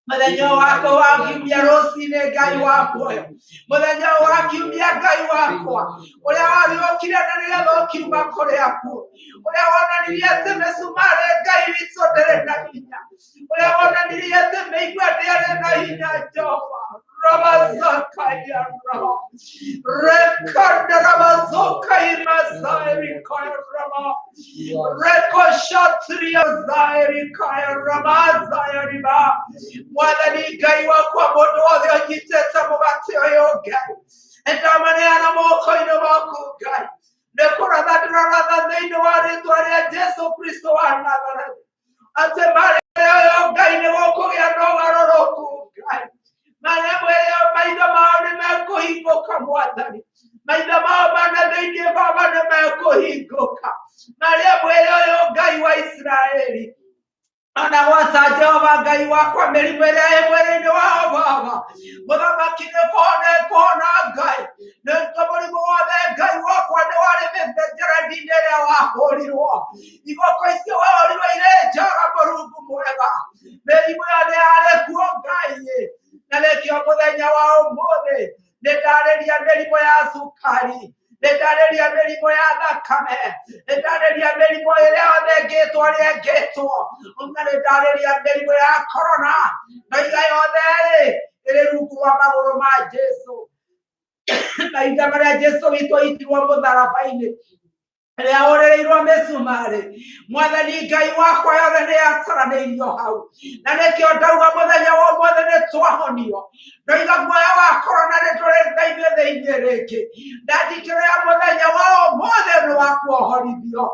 Mũthenya wakwa wa kiumia rũcinĩ Ngai wa muoyo, mũthenya wa kiumia Ngai wakwa, ũrĩa wariũkire na nĩgetha ũkiuma kũrĩ akuũ, ũrĩa wonanirie atĩ mĩcumarĩ Ngai witũ ndĩrĩ na hinya, ũrĩa wonanirie atĩ mĩigua ndĩarĩ na hinya Jehova. Rabazakaya raba rekanda rabazokai mazairi kaya raba rekoshatria zairi kaya ramazaya riba. Mwathani Ngai wakwa, mũndũ wothe ũnyitĩte mũgate ũyũ Ngai, nĩndamaneana moko-inĩ maku Ngai. Nĩ kũratha ndĩraratha thĩinĩ wa rĩtwa rĩa Jesu Kristo wa Nazarethi atĩ marĩa ũyũ Ngai nĩ gũkũgĩa na ũgarũrũku Ngai, marĩa mwĩrĩ maitho mao nĩ mekũhingũka Mwathani, maitho mao mana thĩinĩ Baba nĩ mekũhingũka, marĩa mwĩrĩ ũyũ Ngai wa Isiraeli. Ona gwata Jehova Ngai wakwa, mĩrimũ ĩrĩa ĩ mwĩrĩ-inĩ wao Baba mũthamaki nĩ kũhona ĩkũhona Ngai, nĩ to mũrimũ wothe Ngai wakwa nĩ warĩ mĩnjerendi-inĩ ĩrĩa wahũrirwo. Iboko icio wahũrirwo irĩ njega Mũrungu mwega, mĩrimũ ĩyo nĩ yarĩ kuo Ngai, na nĩkĩo mũthenya wa ũmũthĩ nĩ ndarĩria mĩrimũ ya cukari, nĩ ndarĩria mĩrimũ ya thakame, nĩ ndarĩria mĩrimũ ĩrĩa yothe ĩngĩtwo ĩrĩa ĩngĩtwo, na nĩ ndarĩria mĩrimũ ya korona, ndoiga yothe rĩ ĩrĩ rungu rwa magũrũ ma Jesu. Mahinda marĩa Jesu witũ aitirwo mũtharaba-inĩ, rĩrĩa ahũrĩrĩirwo mĩcumarĩ, Mwathani Ngai wakwa, yothe nĩ yataranĩirio hau, na nĩkĩo ndauga mũthenya wa ũmũthĩ nĩ twahonio. Ndoiga guoya wa korona nĩ tũrĩ na ithuĩ thĩinĩ rĩngĩ, ndandikĩrĩra mũthenya wa ũmũthĩ nĩ wa kuohorithio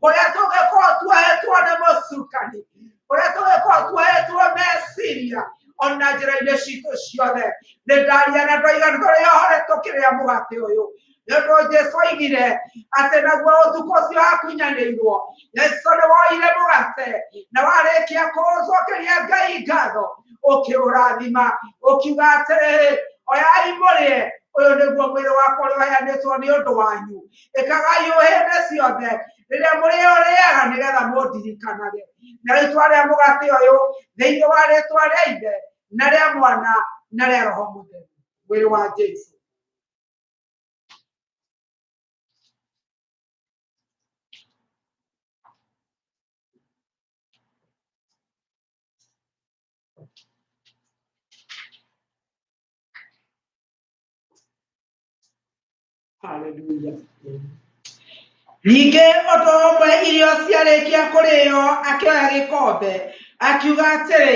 kũrĩa tũngĩkorwo tuohetwo nĩ mũcukani, kũrĩa tũngĩkorwo tuohetwo meciria ona njĩra-inĩ citũ ciothe. Nĩ ndaria na ndoiga nĩ tũrĩ ohore tũkĩrĩa mũgate ũyũ, nĩ ũndũ Jesu oigire atĩ naguo ũtukũ ũcio akunyanĩirwo, Jesu nĩ woire mũgate na warĩkia kũũcokeria Ngai ngatho, ũkĩũrathima, ũkiuga atĩrĩrĩ, oyai mũrĩe, ũyũ nĩguo mwĩrĩ wakwa ũrĩa ũheanĩtwo nĩ ũndũ wanyu, ĩkagai ũũ hĩndĩ ciothe. Rĩrĩa mũrĩũrĩaga nĩgetha mũndirikanage. Na rĩu twarĩa mũgate ũyũ thĩinĩ wa rĩtwa rĩa Ithe na rĩa Mwana na rĩa Roho Mũtheru, mwĩrĩ wa Jesu. Hallelujah. Ningĩ ũndũ ũmwe irio ciarĩkia kũrĩo akĩoya gĩkombe akiuga atĩrĩ,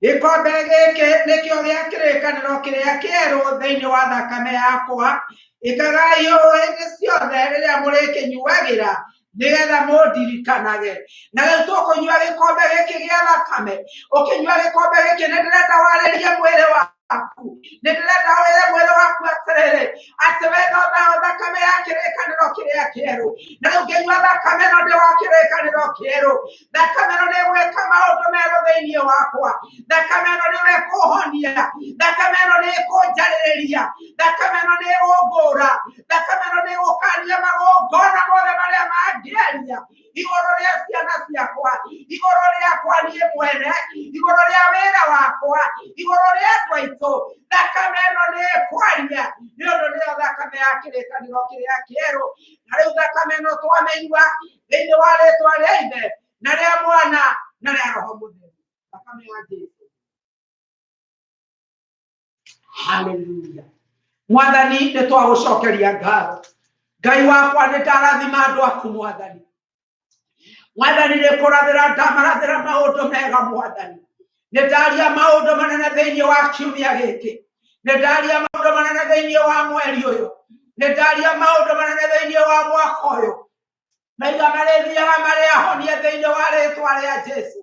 gĩkombe gĩkĩ nĩkĩo gĩa kĩrĩkanĩro kĩrĩa kĩerũ thĩinĩ wa thakame yakwa, ĩkagai ũũ hĩndĩ ciothe rĩrĩa mũrĩkĩnyuagĩra nĩgetha mũndirikanage. Na rĩu tũkũnyua gĩkombe gĩkĩ gĩa thakame, ũkĩnyua gĩkombe gĩkĩ nĩ ndĩrenda warĩrie mwĩrĩ waku, nĩ ndĩrenda wĩre mwĩrĩ waku atĩrĩrĩ, atĩ we no nayo thakame ya kĩrĩkanĩro kĩrĩa kĩerũ. Na rĩu ngĩnyua thakame ĩno ndĩ wa kĩrĩkanĩro kĩerũ, thakame ĩno nĩ ĩgwĩka maũndũ merũ thĩinĩ wakwa, thakame ĩno nĩyo ĩkũhonia, thakame ĩno nĩ ĩkũnjarĩrĩria, thakame ĩno nĩ ĩgũngũra, thakame ĩno nĩ ĩgũkania magongona mothe marĩa mangĩaria igũrũ rĩa ciana ciakwa, igũrũ rĩakwa niĩ mwene, igũrũ rĩa wĩra wakwa, igũrũ rĩa andũ aitũ. Thakame ĩno nĩ ĩkwaria, nĩ ũndũ nĩyo thakame ya kĩrĩkanĩro kĩrĩa kĩerũ. Na rĩu thakame ĩno twamĩnyua thĩinĩ wa rĩtwa rĩa Ithe na rĩa Mwana na rĩa Roho Mũtheru, thakame ya Jesu. Haleluya. Mwathani, nĩ twagũcokeria ngatho. Ngai wakwa, nĩ ndarathima andũ aku Mwathani. Mwathani, nĩ kũrathĩra ndamarathĩra maũndũ mega Mwathani. Nĩ ndaria maũndũ manene thĩinĩ wa kiumia gĩkĩ, nĩ ndaria maũndũ manene thĩinĩ wa mweri ũyũ, nĩ ndaria maũndũ manene thĩinĩ wa mwaka ũyũ. Maiga marĩthiaga marĩ ahonie thĩinĩ wa rĩtwa rĩa Jesu.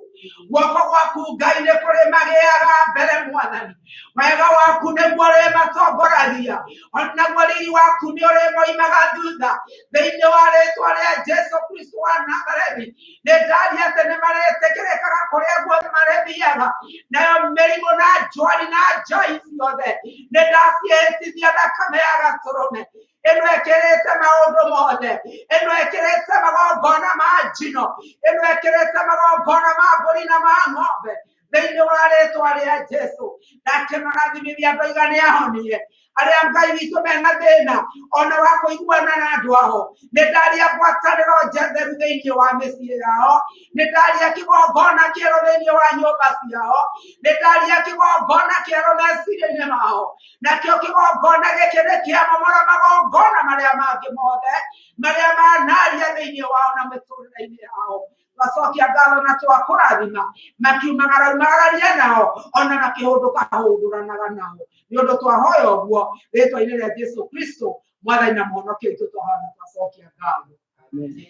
Guoko gwaku Ngai nĩ kũrĩ magĩaga mbere Mwathani, wega waku nĩguo ũrĩmatongoragia, onaguo riri waku nĩ ũrĩmoimaga thutha thĩinĩ wa rĩtwa rĩa Jesu Kristo wa Nazarethi. Nĩ ndaria atĩ nĩ marĩtĩkĩrĩkaga kũrĩa guothe marĩthiaga, nayo mĩrimũ na njwari na njoi ciothe nĩ ndaciĩhĩtithia thakame ya gatũrũme ĩno ĩkĩrĩte maũndũ mothe, ĩno ĩkĩrĩte magongona ma njino, ĩno ĩkĩrĩte magongona ma mbũri na ma ng'ombe thĩinĩ wa rĩtwa rĩa Jesu. Ndakĩmarathimithia ndoiga nĩ ahonie arĩa Ngai witũ mena thĩna ona wa kũiguana na andũ ao. Nĩ ndaria ngwatanĩro njetheru thĩinĩ wa mĩciĩ yao, nĩ ndaria kĩgongona kĩerũ thĩinĩ wa nyũmba ciao, nĩ ndaria kĩgongona kĩerũ meciria-inĩ mao, nakĩo kĩgongona gĩkĩ nĩ kĩamomora magongona marĩa mangĩ mothe marĩa manaria thĩinĩ wao na mĩtũrĩre-inĩ yao. Twacokia ngatho na twakũrathima makiumagara umagararia nao ona makĩhũndũka hũndũranaga nao, nĩ ũndũ twahoya ũguo rĩtwa-inĩ rĩa Jesu Kristo Mwathani na Mũhonokia witũ, twahoya na twacokia ngatho.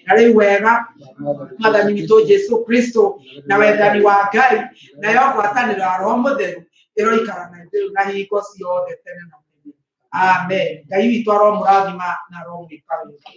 Na rĩu wega Mwathani witũ Jesu Kristo na wendani wa Ngai nayo ngwatanĩro ya Roho Mũtheru ĩroikara na ithuĩ na hingo ciothe tene na tene. Amen. Ngai witũ aromũrathima na aromwĩka wega.